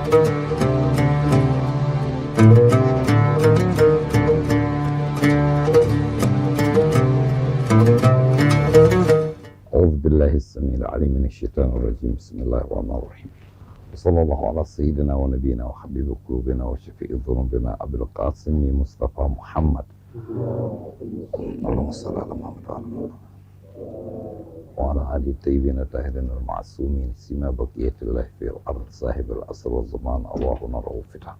أعوذ بالله السميع العليم من الشيطان الرجيم. بسم الله الرحمن الرحيم، وصلى الله على سيدنا ونبينا وحبيب قلوبنا وشفيع ذنوبنا أبي القاسم مصطفى محمد. اللهم صل على محمد وعلى محمد وعلى آله الطيبين الطاهرين المعصومين، سيما بقية الله في الأرض صاحب العصر والزمان، الله نره فتح.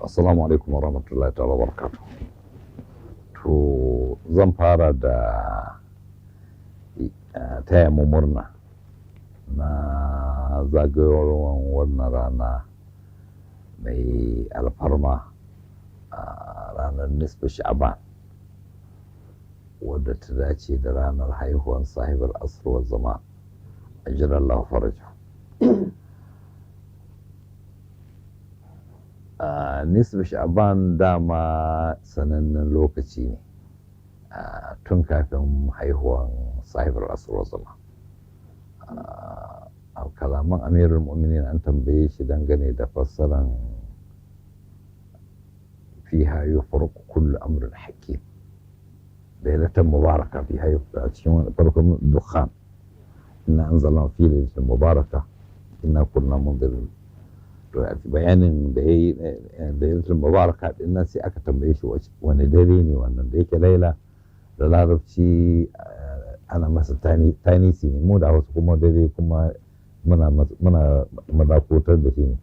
السلام عليكم ورحمة الله تعالى وبركاته. To, zan fara da taya mu murna na zagayowar wannan rana mai alfarma, a ranar nisfu sha'ban, wadda ta dace da ranar haihuwar sahibul asr wa zaman, ajjalallahu farajahu. A nisfu sha'ban dama sanannen lokaci ne tun kafin haihuwan sahibul asr wa zaman. A kalaman Amirul Mu'minin, an tambaye shi dangane da fassaran fiha yufraqu kullu amrin hakim, lailatan mubaraka fiha, a cikin wani farkon Dukhan, inna anzalna fi lailatin mubaraka inna kunna munzirin. To, bayanin da yayi lailatul mubaraka din nan, sai aka tambaye shi wani dare ne wannan. Da yake laila da Larabci ana masa tanisi ne, mu da Hausa kuma dare kuma muna madakotar da shi ne.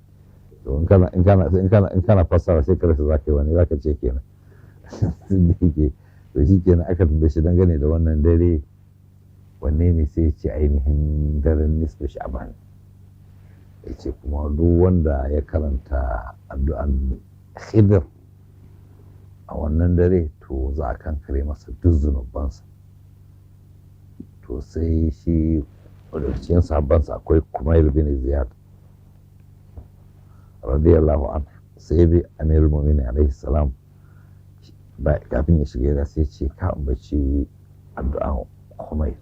To, in kana fassara sai ka rasa zaka yi wani zaka ce kenan da yake. To, shi kenan, aka tambaye shi dangane da wannan dare wanne ne, sai ya ce ainihin daren nisfu sha'ban. Ya ce kuma duk wanda ya karanta addu'an Khidr a wannan dare, to za a kankare masa duk zunubansa. To, sai shi daga cikin sahabbansa akwai Kumail bin Ziyad radiyallahu anhu, sai bi Amirul Mu'minin alaihi salam. Kafin ya shiga gida sai ce, "Ka ambaci addu'an Kumail."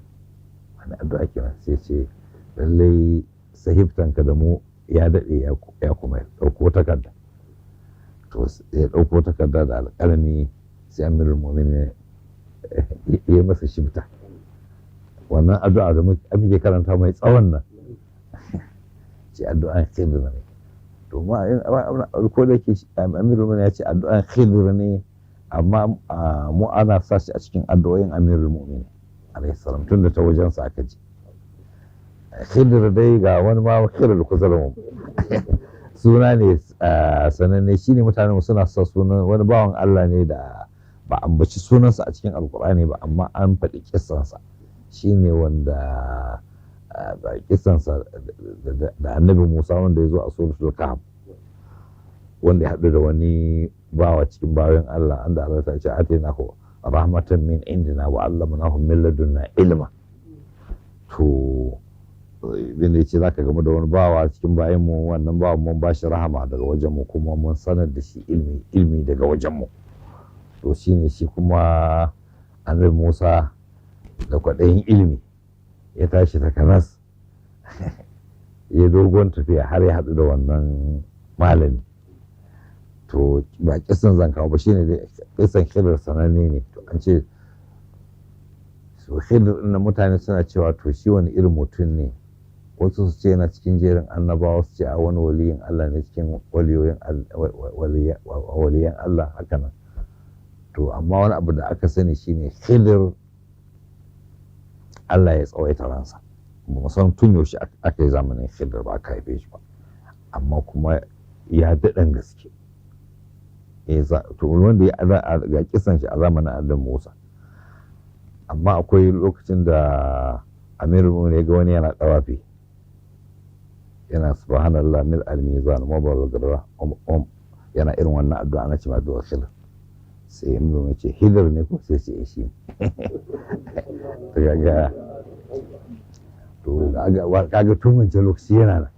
Wani addu'a kenan? Sai ce, "Lallai sahibtanka da mu ya daɗe, ya Kumail, ɗauko takarda." To, ya ɗauko takarda da alƙalami, sai Amirul Mu'minin ya masa shibta wannan addu'a da muke karanta mai tsawon nan, ce addu'an Khidr ne. To, ma ko da yake Amirul Mu'minin ya ce addu'an Khidr ne, amma mu ana sa shi a cikin addu'o'in Amirul Mu'minin alaihi salam, tun da ta wajensa aka ji. Khidr dai, ga wani ma Khidr kusa da mu, suna ne sananne. Shine mutanen suna sa sunan wani bawan Allah ne da ba ambaci sunansa a cikin Alkur'ani ba, amma an faɗi kissansa. Shine wanda kissansa da Annabi Musa, wanda ya zo a Suratul Kahf, wanda ya haɗu da wani bawa cikin bayan Allah, anda Allah ta ce, atainahu rahmatan min indina wa allamnahu min ladunna ilma. To, bin da yace zaka gamu da wani bawa cikin bayan mu, wannan bawan mun bashi rahama daga wajen mu, kuma mun sanar da shi ilmi, ilmi daga wajen mu. To, shine shi kuma Annabi Musa da kwaɗayin ilimi ya tashi takanas ya dogon tafiya har ya haɗu da wannan malami. To, ba kisan zan kawo ba, shine dai kisan Khidr sananne ne. To, an ce so Khidr na mutane suna cewa, to, shi wani irin mutum ne? Wasu su ce yana cikin jerin annabawa, su ce a wani waliyin Allah ne cikin waliyan Allah, haka nan. To, amma wani abu da aka sani shine Khidr Allah ya tsawaita ransa. Ba mu san tun yaushe aka yi zamanin Khidr ba, aka haife shi ba, amma kuma ya daɗan gaske. To, wanda ya ga kisan shi a zamanin Annabi Musa. Amma akwai lokacin da Amirul Mu'minin ya ga wani yana ɗawafi, yana subhanallah mil al-mizan wa garra, yana irin wannan addu'a na cewa addu'a Khidr. Sai Amirul ya ce, "Khidr ne ko?" Sai ce, "Shi." To, kaga, to kaga tun wancan lokaci yana nan.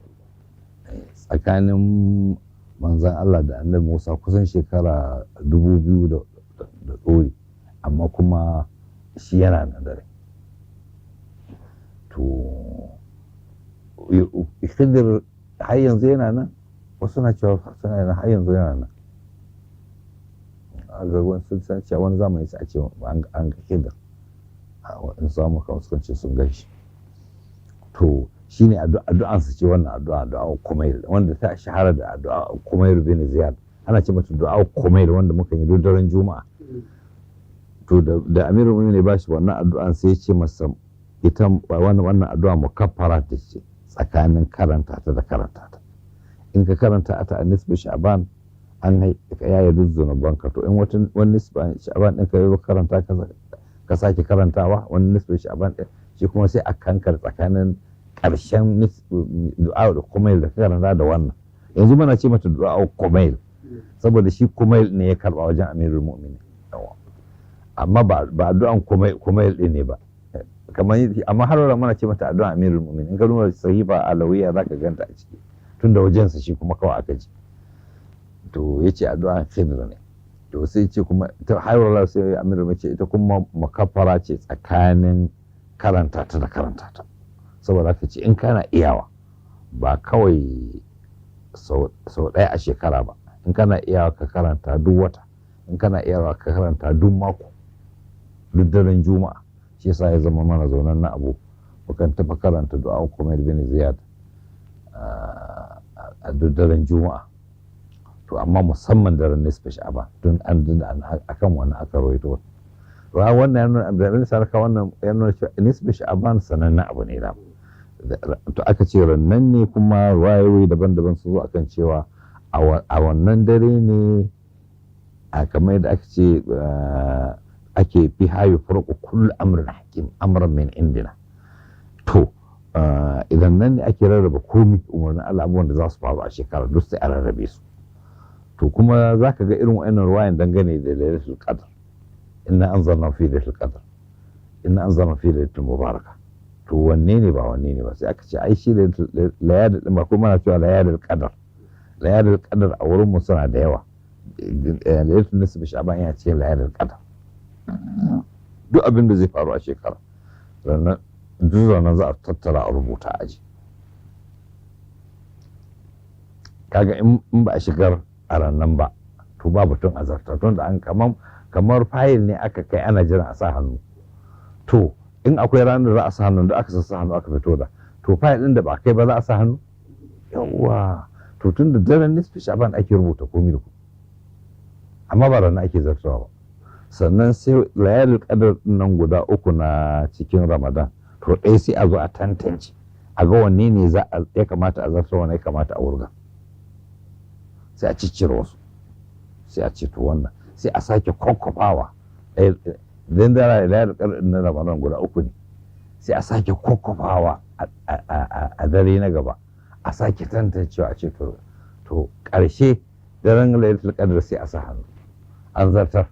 Tsakanin manzon Allah da Annabi Musa kusan shekara 2000 da ɗori, amma kuma shi yana nan da rai. To, Khidir har yanzu yana nan. Wasu na cewa suna nan har yanzu yana nan. A ga wani sun san cewa wani zamani sai a ce an ga Khidir, in samu kan sukan ce sun gan shi. To shine addu'an su ce wannan addu'a, addu'a Kumail, wanda ta shahara da addu'a Kumail bin Ziyad, ana ce mata du'a Kumail, wanda muka yi duk daren Juma'a. To da Amirul Mu'minin ya bashi wannan addu'an, sai ya ce masa ita wannan addu'a mukaffara ta ce tsakanin karanta ta da karanta ta. In ka karanta ta a nisbi Sha'ban, an yaye duk zunubanka. To in wata wani nisbi Sha'ban ɗin ka yi karanta, ka sake karantawa wani nisbi Sha'ban ɗin, shi kuma sai a kankar tsakanin ƙarshen du'a da Kumail da ka karanta da wannan. Yanzu muna ce mata du'a Kumail saboda shi Kumail ne ya karba wajen Amirul Mu'minin, amma ba addu'an Kumail ɗin ne ba kamar. Amma har wala muna ce mata addu'an Amirul Mu'minin. In ka nuna Sahifa Alawiya zaka ganta a ciki, tunda wajensa shi kuma kawai aka ji. To yace addu'an Khidr ne. To sai ce kuma ta har wala sai Amirul ce ita kuma makaffara ce tsakanin karanta ta da karanta ta. Saboda haka ce in kana iyawa, ba kawai sau ɗaya a shekara ba, in kana iyawa ka karanta duk wata, in kana iyawa ka karanta duk mako, duk daren Juma'a. Shi yasa ya zama mana zaunan na abu, mukan tafa karanta du'a Kumail bin Ziyad a duk daren Juma'a. To amma musamman daren nisfa Sha'ban, don an akan wannan aka rawaito wannan. Ya nuna Abdulrahman Sarka, wannan ya nuna cewa nisfa Sha'ban sanannen abu ne da to aka ce rannan ne. Kuma wayoyi daban-daban su zo akan cewa a wannan dare ne, a kamar yadda aka ce ake fi hayu farko kullu amrin hakim amran min indina. To idan nan ne ake rarraba komi, umarnin Allah, abubuwan da za su faru a shekara duk sai a rarrabe su. To kuma za ka ga irin wa'annan ruwayan dangane da Lailatul Qadr: inna anzalna fi Lailatul Qadr, inna anzalna fi Lailatul Mubaraka. To wanne ne ba wanne ne ba? Sai aka ce ai shi layalin din ba kuma ana cewa layalil Qadr. Layalil Qadr a wurin mu suna da yawa. Lailatul Nisfi Sha'ban yana cikin layalil Qadr. Duk abin da zai faru a shekara, ranar duk ranar za a tattara a rubuta aji. Kaga in ba a shigar a rannan ba, to ba batun azarta, tun da an kamar fayil ne aka kai ana jiran a sa hannu. To in akwai ranar za a sa hannu da aka sa hannu aka fito da, to fayil ɗin da ba kai ba za a sa hannu. Yawwa, to tun da daren nisfi Sha'ban ake rubuta komai da komai, amma ba ranar ake zartawa ba. Sannan sai layalul Qadar nan guda uku na cikin Ramadan, to ɗaya sai a zo a tantance a ga wanne ne za a ya kamata a zartar, wanne ya kamata a wurga. Sai a ciccire wasu, sai a ce to wannan sai a sake kwakwafawa. Idan da layalul Qadar na Ramadan guda uku ne, sai a sake kwakwafawa a dare na gaba, a sake tantancewa, a ce to ƙarshe daren Lailatul Qadr sai a sa hannu an zartar.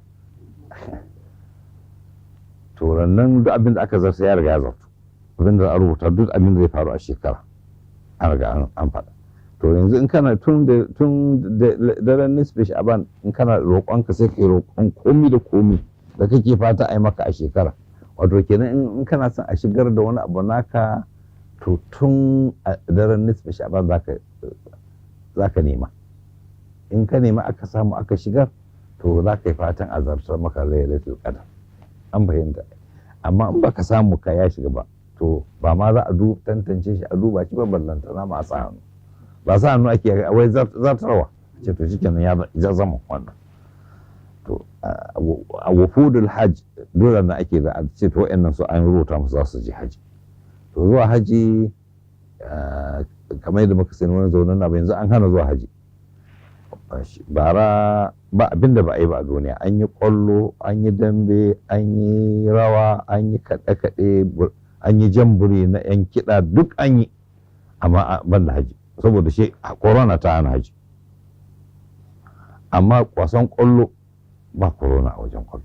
To rannan duk abin da aka zarta ya riga ya zartu, abin da a rubuta, duk abin da zai faru a shekara an riga an faɗa. To yanzu in kana tun da tun daren nisfi Sha'ban, in kana roƙonka, sai ka yi roƙon komi da komi da kake fata a yi maka a shekara. Wato kenan in kana son a shigar da wani abu naka, to tun a daren nisfi Sha'ban zaka nema. In ka nema aka samu aka shigar, to za ka yi fatan a zartar maka Lailatul Qadr. An fahimta? Amma in baka samu ka ya shiga ba, to ba ma za a tantance shi a duba shi ba, ballantana ma a sa hannu. Ba sa hannu ake wai zartarwa ce. To shikenan, ya zama wannan. To a wufudul hajj dole na ake da a ce to wa'annan su an rubuta musu za su je haji. To zuwa haji, kamar yadda muka sani, wani zaunan na yanzu an hana zuwa haji. Bara ba abin da ba a yi ba a duniya: an yi kwallo, an yi dambe, an yi rawa, an yi kaɗe-kaɗe, an yi jamburi na 'yan kiɗa, duk an yi, amma ban da haji, saboda shi corona ta hana haji. Amma wasan kwallo ba corona a wajen kwallo.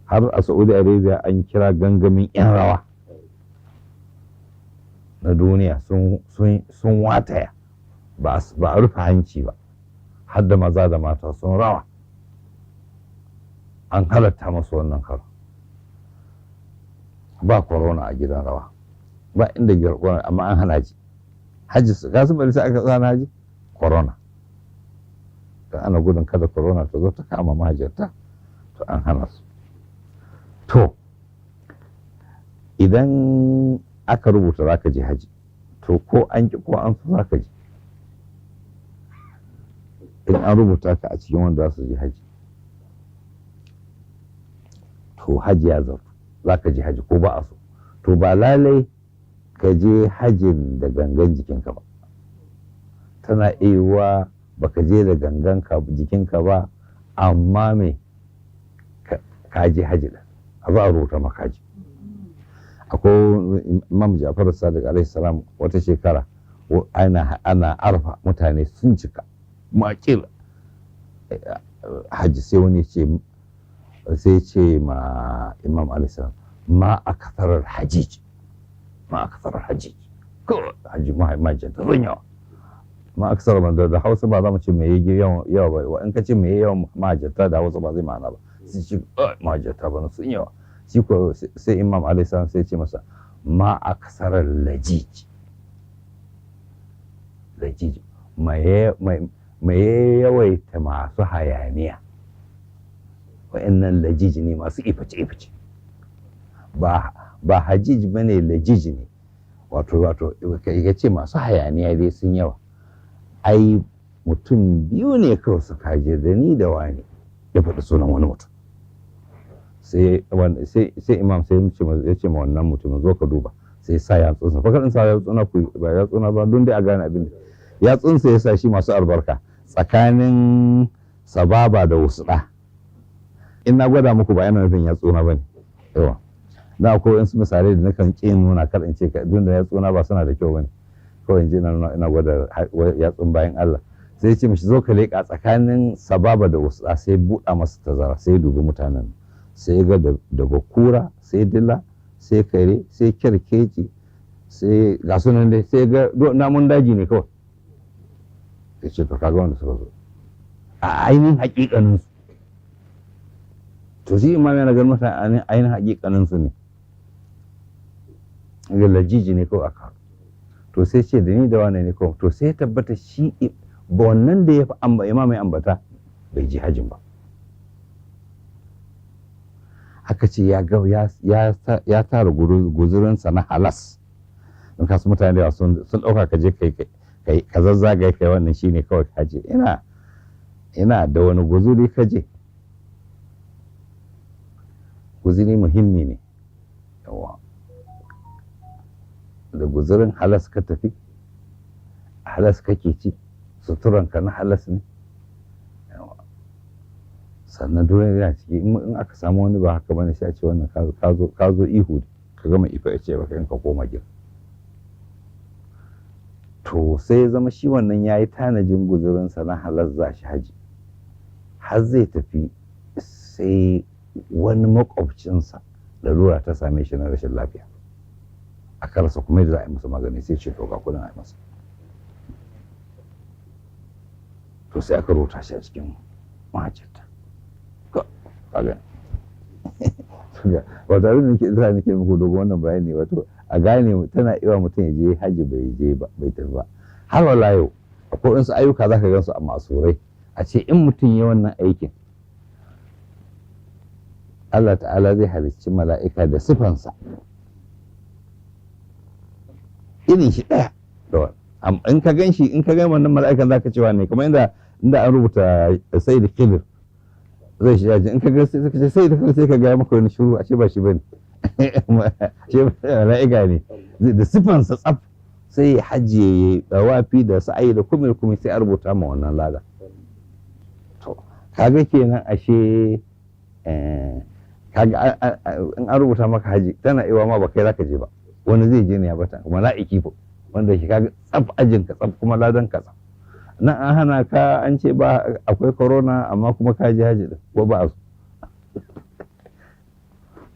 Har a Saudi Arabia an kira gangamin 'yan rawa na duniya, sun wataya, ba a rufe hanci ba, har da maza da mata sun rawa. An halatta masu wannan karo, ba corona a gidan rawa, ba inda corona, amma an hana ji. Haji su kasu bari sai aka tsana haji corona. Da ana gudun kada corona ta zo ta kama mahajjata, to an hana su. To idan aka rubuta za ka je haji, to ko an ki ko an so za ka je. In an rubuta ka a cikin wanda za su je haji, to haji ya zartu, za ka je haji ko ba a so. To ba lalai ka je hajin da gangan jikinka ba, tana iya ba ka je da gangan jikinka ba, amma me ka je haji da a za a rubuta maka haji. Akwai Imam Ja'far Sadiq alaihi salam, wata shekara ana arfa, mutane sun cika makil haji, sai wani ce sai ce ma Imam alaihi salam, ma aktharar hajij, ma aktharar hajij, haji mahajjata sun yawa. Ma aksar ban da Hausa ba za mu ce me yawa yawa ba, in ka ce me yawan mahajjata da Hausa ba zai ma'ana ba. Sai ce mahajjata ba sun yawa. Shi ko sai Imam alaihi salam sai ce masa, ma aksarar lajij, lajij mai yawaita masu hayaniya, wa'annan lajij ne masu iface iface, ba hajij bane, lajij ne. Wato ka ce masu hayaniya dai sun yawa. Ai mutum biyu ne kawai suka je, da ni da wani, ya faɗi sunan wani mutum. Sai imam sai ya ce ma wannan mutumin, zo ka duba. Sai sa yatsunsa, fakar in sa yatsuna ku ba yatsuna ba, don dai a gane abin da yatsunsa ya sa shi masu albarka tsakanin sababa da wusɗa. In na gwada muku ba yana nufin yatsuna ba ne. Yawa da akwai wasu misalai da nakan ƙi nuna, kar in ce don da yatsuna ba suna da kyau ba ne, kawai in je ina gwada yatsun bayan Allah. Sai ce mishi, zo ka leƙa tsakanin sababa da wusɗa. Sai buɗa masa tazara, sai dubi mutanen, sai ga daga kura sai dila sai kare sai kyarkeci sai ga sunan dai, sai ga namun daji ne kawai. Sai ce, to kaga wanda suka zo a ainihin hakikanin su. To shi imam yana ganin mutane ainihin hakikanin su ne, ga lajiji ne kawai aka. To sai ce da ni da wane ne kawai. To sai tabbata shi ba wannan da ya fi imam ya ambata bai ji hajin ba. Aka ce ya ga ya tara guzurinsa na halas. In kasu mutane da sun ɗauka ka je kai ka zazzagaye kai wannan shine kawai ka je. Ina da wani guzuri ka je? Guzuri muhimmi ne. Yawa da guzurin halas ka tafi, halas kake ci, suturanka na halas ne. Sannan dole yana ciki in aka samu wani ba haka bane, sai a ce wannan ka zo ihu ka gama ifa ya ce baka in ka koma gida. To sai ya zama shi wannan ya yi tanajin guzurinsa na halar za shi haji, har zai tafi sai wani makwabcinsa lalura ta same shi na rashin lafiya, a rasa kuma yadda za a yi masa magani. Sai ce, to ga kudin, a yi masa. To sai aka rubuta shi a cikin mahajjata. Kaga wato abin da nake sa nake muku dogon wannan bayani, wato a gane tana iya mutum ya je haji bai je ba, bai tafi ba. Har wala yau akwai wasu ayyuka zaka gansu a masurai, a ce in mutum ya wannan aikin, Allah ta'ala zai halicci mala'ika da sifansa irin shi ɗaya. In ka gan shi, in ka gan wannan mala'ikan, zaka cewa ne kamar inda an rubuta Sayyid Khidir zai shi yaji. In ka ga sai ka ce sai da sai ka ga maka wani shiru, ashe ba shi bane, ashe mala'ika ne da sifansa tsaf. Sai ya hajiye ya dawafi da sa'ayi da kumil kumil, sai a rubuta ma wannan lada. To kaga kenan ashe kaga in an rubuta maka haji, tana iwa ma ba kai zaka je ba, wani zai je ne ya bata mala'iki fa wanda shi kaga tsaf ajin ka tsaf kuma ladan ka tsaf. Nan an hana ka, an ce ba akwai corona, amma kuma ka je haji din ko ba a so.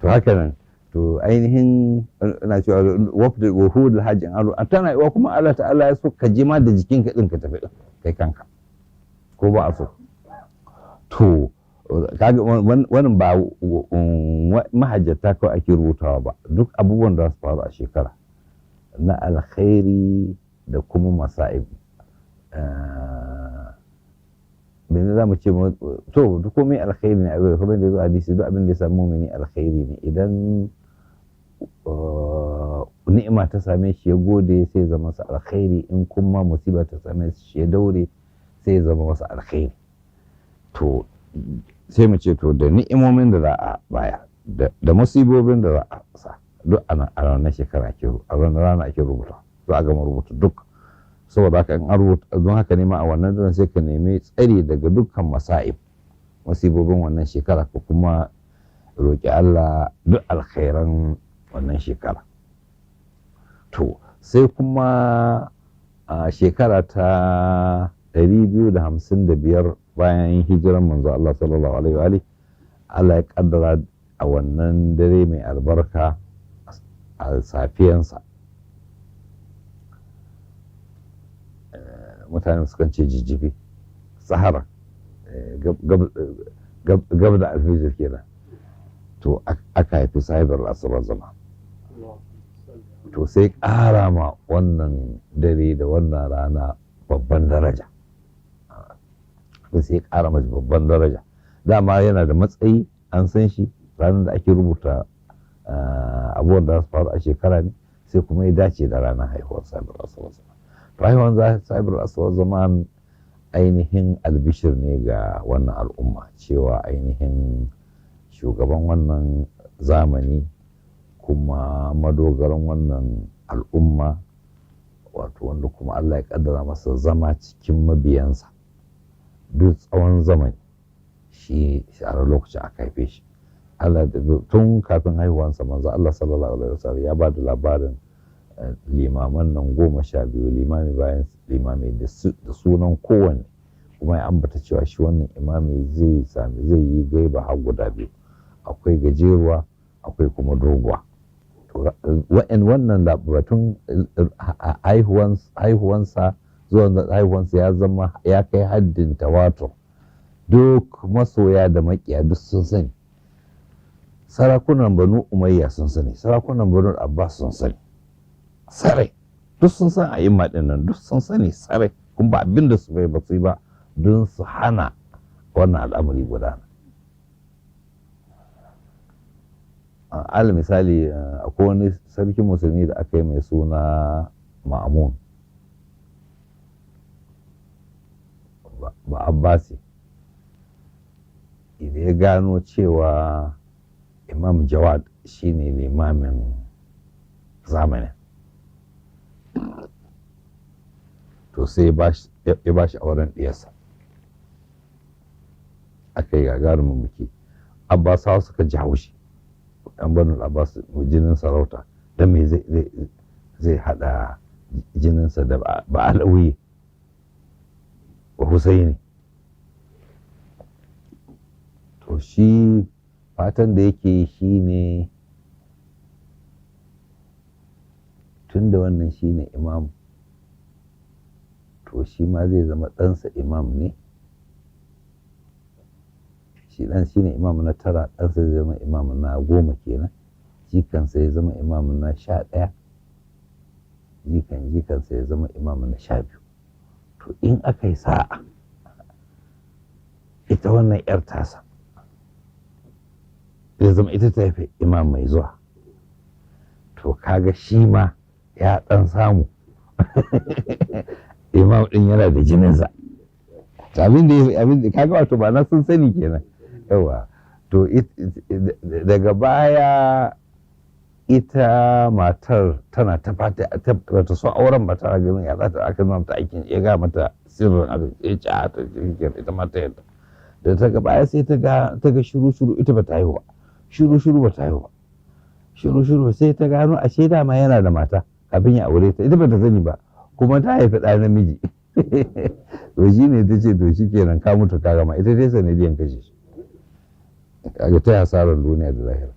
To haka nan, to ainihin ina cewa wafd wuhud hajji an tana iwa kuma Allah ta'ala ya so ka je ma da jikinka din ka tafi din kai kanka ko ba a so. To kaga wannan ba mahajjata kawai ake rubutawa ba, duk abubuwan da su faru a shekara na alkhairi. da kuma masa'ib. Mene za mu ce? To, duk komai alkhairi ne a yau, kamar da zo hadisi, duk abin da ya samu mumini alkhairi ne. Idan ni'ima ta same shi ya gode, sai ya zama masa alkhairi. In kuma musiba ta same shi ya daure, sai ya zama masa alkhairi. To, sai mu ce, to, da ni'imomin da za a baya da musibobin da za a sa, duk a wannan shekara ake, a wannan rana ake rubuta. Za a gama rubuta duk. Saboda haka in an rubuta, don haka ne ma a wannan daren sai ka nemi tsari daga dukkan masa'ib, musibobin wannan shekara, ko kuma roƙi Allah duk alkhairan wannan shekara. To, sai kuma a shekara ta 255 bayan hijiran manzo Allah sallallahu alaihi wa alihi, Allah ya kaddara a wannan dare mai albarka, a safiyansa, mutane sukan ce jijjifi sahara, gab da alfijir kenan, to aka haifi sahibar asirar zama. To, sai ƙara ma wannan dare da wannan rana babban daraja, sai ƙara masa babban daraja. Dama yana da matsayi, an san shi, ranar da ake rubuta abubuwan da za su faru a shekara ne, sai kuma ya dace da ranar haihuwar sahibar asirar zaman. To, haihuwar sahibar asirar zaman ainihin albishir ne ga wannan al'umma cewa ainihin shugaban wannan zamani kuma madogaran wannan al'umma, wato wanda kuma Allah ya kaddara masa zama cikin mabiyansa duk tsawon zamani, shi a lokacin aka haife shi. Allah tun kafin haihuwansa, manzo Allah sallallahu alaihi wasallam ya ba da labarin limaman nan 12, limami bayan limami, da sunan kowanne, kuma ya ambata cewa shi wannan imami zai sami, zai yi gaiba har guda biyu, akwai gajeruwa, akwai kuma doguwa. Wa'in wannan batun haihuwansa, zuwan haihuwansa ya zama ya kai haddin tawatur. Duk masoya da makiya duk sun sani. Sarakunan Banu Umayya sun sani, sarakunan Banu Abbas sun sani sarai, duk sun san a ɗin nan, duk sun sani sarai, kuma ba abin da su bai ba su yi ba don su hana wannan al'amari gudana. Al misali, akwai wani sarkin musulmi da aka yi mai suna Ma'amun ba Abbasi. Idan ya gano cewa Imam Jawad shine limamin zamanin, to sai ya ba shi auren ɗiyarsa. Aka yi gagarumin biki. Abbasawa suka ji haushi, yan Banu Abbas, jinin sarauta, don me zai hada jininsa da ba Alawi ba Husaini? To, shi fatan da yake shi ne, tun da wannan shi ne imam, to shi ma zai zama ɗansa imam ne. Shi ɗan shi ne imam na tara, ɗansa zai zama imam na 10 kenan, jikansa ya zama imam na 11, jikan jikansa ya zama imam na 12. To, in aka yi sa'a, ita wannan 'yar tasa zai zama ita ta haifi imam mai zuwa. To, kaga shi ma ya ɗan samu imam ɗin yana da jininsa. Abin da abin da kaga, wato ba na sun sani kenan. Yawa, to, daga baya ita matar tana ta fata, ta so auren ba, tana ganin ya za ta, aka nuna mata aikin, ya ga mata sirrin abin, ya ci a ta ita ma ta yadda. Da ta ga baya, sai ta ga shiru shiru, ita ba ta haihu ba, shiru shiru ba ta haihu ba, shiru shiru, sai ta gano ashe dama yana da mata kafin ya aure ta, ita ba ta sani ba, kuma ta haifi ɗa namiji. To, shi ne ta ce, to shi kenan, ka mutu ka gama. Ita dai sanadiyan kashe shi. Kaga ta hasarar duniya da lahira.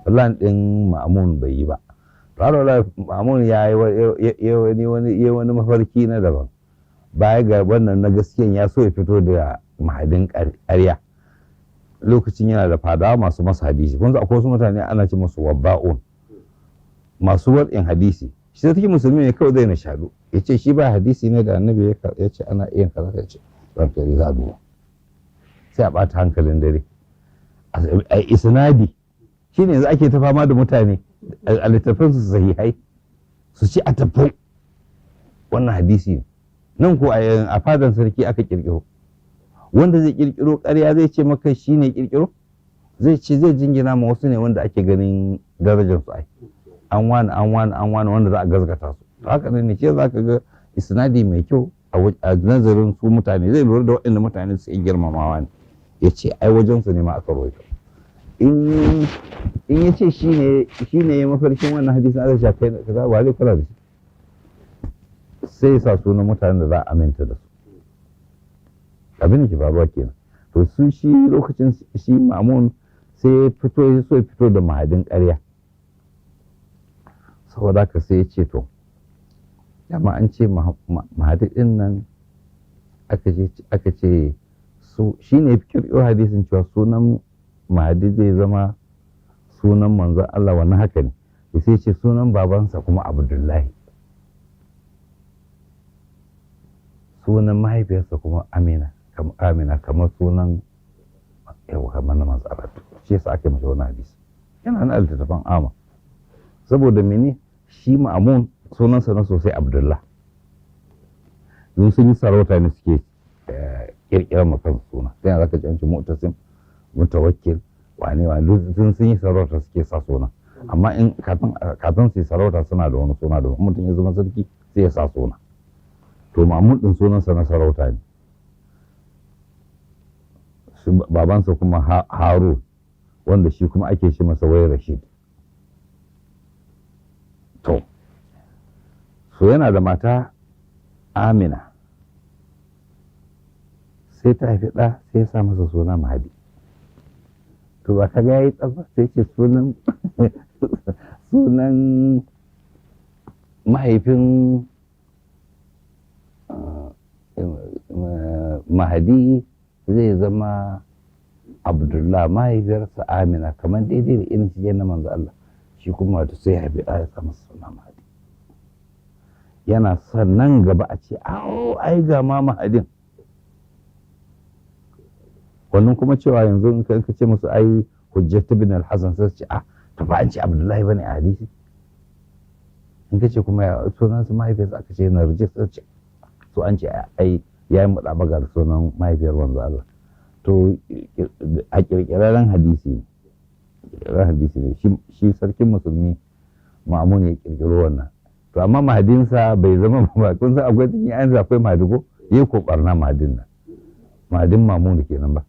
Plan ɗin Ma'amun bai yi ba. Har Ma'amun ya yi wani mafarki na daban baya ga wannan na gaskiyan, ya so ya fito da mahadin ƙarya. Lokacin yana da fadawa masu masa hadisi. Kun akwai wasu mutane ana ce masu wabba'un, masu wad'in hadisi. Shi sarki musulmi ne kawai zai nishadu ya ce shi ba hadisi ne da annabi ya ce ana iya kaza, ya ce ranka ya za a duba, sai a ɓata hankalin dare a isnadi. Shi ne yanzu ake ta fama da mutane a littattafan su sahihai su ci a tafi wannan hadisi ne. Nan ko a fadan sarki aka kirkiro. Wanda zai kirkiro ƙarya zai ce maka shi ne kirkiro, zai ce zai jingina ma wasu ne wanda ake ganin darajar su, ai an wani, an wani, an wani, wanda za a gazgata su. To haka ne ce za ka ga isnadi mai kyau a nazarin su mutane, zai lura da waɗanda mutane su girmamawa ne, ya ce ai wajen su ne ma aka rawaito. In ya ce shi ne ya mafarkin wannan hadisin aka sha kai kaza, ba zai kula da shi, sai ya sa sunan mutanen da za a aminta da su. Abin da ke faruwa kenan. To su shi lokacin shi Mamun sai ya fito, ya so ya fito da mahadin ƙarya. Saboda haka sai ya ce, to dama an ce mahadi din nan aka ce su shi ne kirkiro hadisin cewa sunan mahadi zai zama sunan manzon Allah. Wannan haka ne. Sai ce sunan babansa kuma Abdullahi, sunan mahaifiyarsa kuma Amina, Amina kamar sunan yau kamar na manzon Allah. Shi yasa aka yi masa wannan hadisi, yana na littattafan ama. Saboda mene? Shi Ma'amun sunansa na sosai Abdullah. Yanzu sun yi sarauta ne suke kirkirar ma kansu suna. Sai yanzu aka ji an ce Mu'tasim, Mutawakkil, wane wane, duk sun yi sarauta suke sa suna. Amma in kafin su yi sarauta suna da wani suna da mutum ya zama sarki sai ya sa suna. To Ma'amun din sunansa na sarauta ne. Babansa kuma Harun, wanda shi kuma ake shi masa wai Rashid. To so yana da mata Amina, sai ta haifi ɗa, sai ya sa masa suna Mahadi. To ba ka ga yayi tsaba, sai ce sunan mahaifin Mahadi zai zama Abdullah, mahaifiyarsa Amina, kamar daidai da irin shi na manzo Allah. Shi kuma wato sai haifi ɗa ya sa masa suna Mahadi. Yana son nan gaba a ce awo ai ga ma Mahadin. Wannan kuma cewa yanzu in ka ce musu ai Hujjat bin al-Hasan, sai su ce a to ba an ce Abdullahi bane a hadisi. In ka ce kuma ya sunan su mahaifiyarsa aka ce Narjis, sai ce so an ce ai ya yi muɗabaga da sunan mahaifiyar manzo Allah. To a kirkirarren hadisi ne, kirkirarren hadisi ne. Shi sarkin musulmi Ma'amun ya kirkiro wannan. To amma mahadinsa bai zama ba. Kun san akwai cikin ayansa akwai mahadi ko yi ko barna mahadin nan, mahadin Mamun kenan ba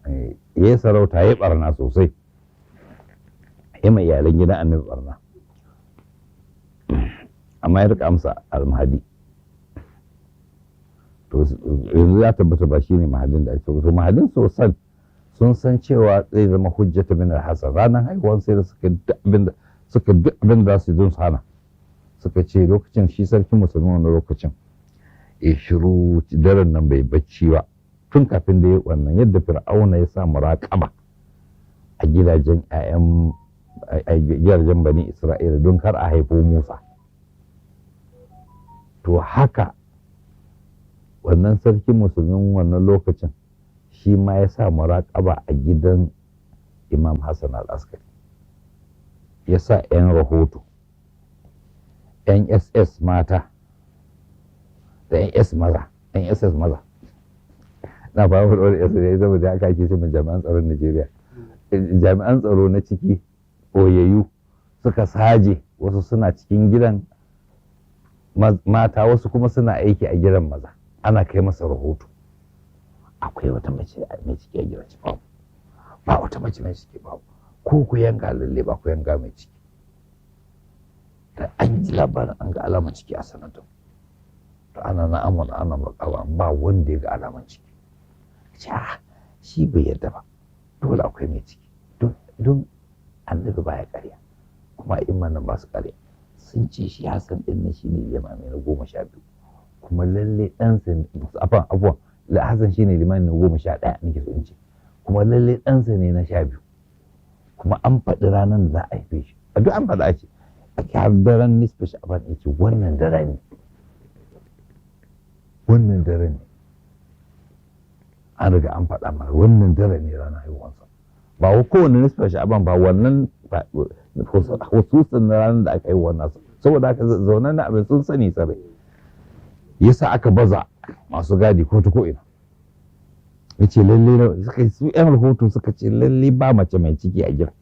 ya yi sarauta ya yi barna sosai, ya mai iyalan gidan annabi barna, amma ya rika amsa al-mahadi. To yanzu ya tabbata ba shine mahadin da ake so. Mahadin sosan sun san cewa zai zama Hujjata bin al-Hasan. Ranar haihuwan sai da suka duk abin da suka duk abin da za su yi don su hana. Suka ce lokacin shi sarkin musulmi wani lokacin ya shiru daren nan bai bacci ba tun kafin da ya wannan, yadda Fir'auna ya sa muraƙaba a gidajen ƴaƴan a gidajen Bani Isra'ila don kar a haifo Musa. To haka wannan sarkin musulmin wannan lokacin shi ma ya sa muraƙaba a gidan Imam Hassan al-Askari, ya sa 'yan rahoto, NSS mata da NS maza, NSS maza na fara wani S ne saboda haka ake ce jami'an tsaron Najeriya, jami'an tsaro na ciki ɓoyayyu suka saje. Wasu suna cikin gidan mata, wasu kuma suna aiki a gidan maza. Ana kai masa rahoto akwai wata mace mai ciki a gidan ci, babu, ba wata mace mai ciki, babu ko ku yanga, lalle ba ku yanga mai ciki. Da an ji labarin an ga alamar ciki a sanar da to ana na amon ana makawa ba wanda ya ga alamar ciki. Ce a shi bai yarda ba, dole akwai mai ciki don annabi baya karya kuma imanin ba su karya. Sun ce shi Hassan din na shi ne limami na 12, kuma lalle ɗansa afan afuwan Hassan shi ne limami na 11 nake so in ce, kuma lalle ɗansa ne na 12, kuma an faɗi ranar da za a haife shi. A duk an faɗa ce A har daren nisfa sha'aban ya ce wannan daren ne, wannan daren ne, an riga an faɗa mana wannan daren ne ranar haihuwansa. Ba wa kowane nisfa sha'aban ba, wannan hususin na ranar da aka yi wannan. Saboda haka zaunan na abin sun sani sarai, yasa aka baza masu gadi ko ta ko'ina. Ya ce lalle suka su yan rahoto suka ce lalle ba mace mai ciki a gida.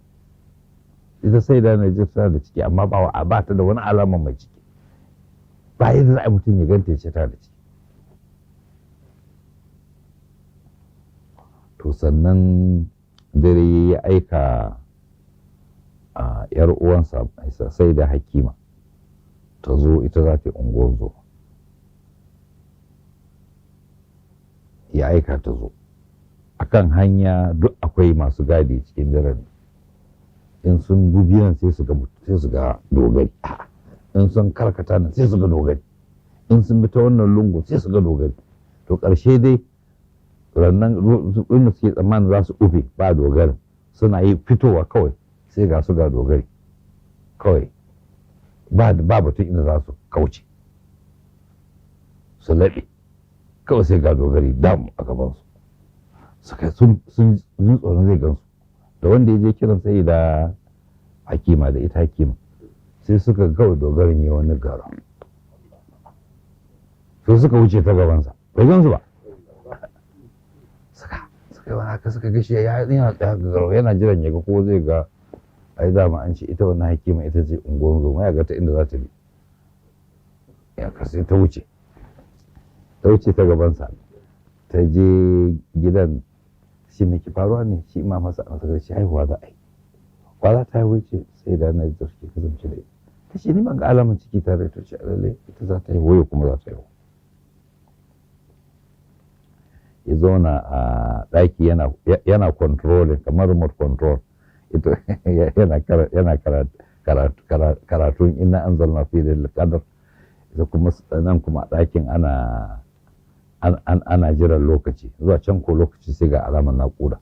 Ita sai da na tana da ciki, amma ba a ba ta da wani alama mai ciki. Ba yadda za a mutum ya ganta ya ce tana da ciki. To sannan dare ya aika a yar uwansa sai da Hakima ta zo, ita za ta yi unguwar zo. Ya aika ta zo. Akan hanya duk akwai masu gadi cikin daren. In sun gubi nan sai su ga sai su ga dogari, in sun karkata nan sai su ga dogari, in sun bi ta wannan lungu sai su ga dogari. To ƙarshe dai rannan inda suke tsammanin za su ufe ba dogarin, suna yi fitowa kawai sai ga su ga dogari kawai, ba batun inda za su kauce su laɓe, kawai sai ga dogari dam a gabansu. Suka sun sun tsoron zai gansu. Da wanda ya je kiran sai da Hakima da ita Hakima, sai suka kawai dogarin ya wani gara, sai suka wuce ta gabansa, bai gansu ba. Suka yi wani haka, suka gashi ya yana tsaya ga yana jiran ya ga ko zai ga. Ai dama an ce ita wannan Hakima ita ce unguwar zoma, ya ga ta inda za ta bi ya ka. Sai ta wuce, ta wuce ta gabansa, ta je gidan. Shi mai faruwa ne? Shi ma masa an saka shi haihuwa za a yi, ba za ta haihu ce sai da na da suke kasance da ita. Ta ce ni ban ga alamun ciki tare. Ta ce lalle ita za ta haihu yau kuma za ta haihu. Ya zauna a ɗaki yana controlling kamar remote control ita, yana karatun inna anzalna fi lailatul qadr. Ita kuma nan kuma a ɗakin ana jiran lokaci. Zuwa can ko lokaci sai ga alamar naƙuda,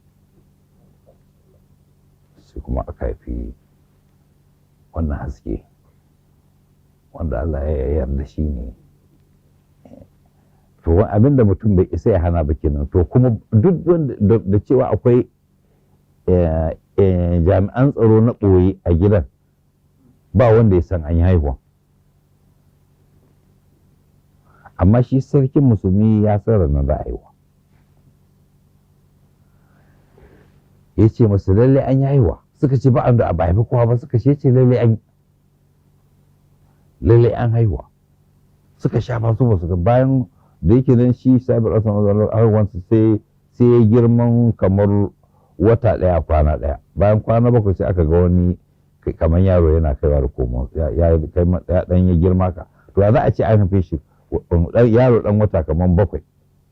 sai kuma aka haifi wannan haske wanda Allah ya yarda shi ne. To abin da mutum bai isa ya hana ba kenan. To kuma duk da cewa akwai jami'an tsaro na ɓoye a gidan, ba wanda ya san an yi haihuwa. Amma shi sarkin musulmi ya san ranar za a haihuwa. Ya ce masu lalle an yi haihuwa. Suka ce ba an da ba haifi kowa ba. Suka ce lalle an lalle an haihuwa. Suka sha ba su ba su bayan da yake nan shi sabar asan haihuwansa sai sai ya girman kamar wata ɗaya kwana ɗaya. Bayan kwana 7 sai aka ga wani kamar yaro yana kaiwa da komo, ya dan ya girma ka. To ya za a ce an haife shi yaro dan wata kamar 7?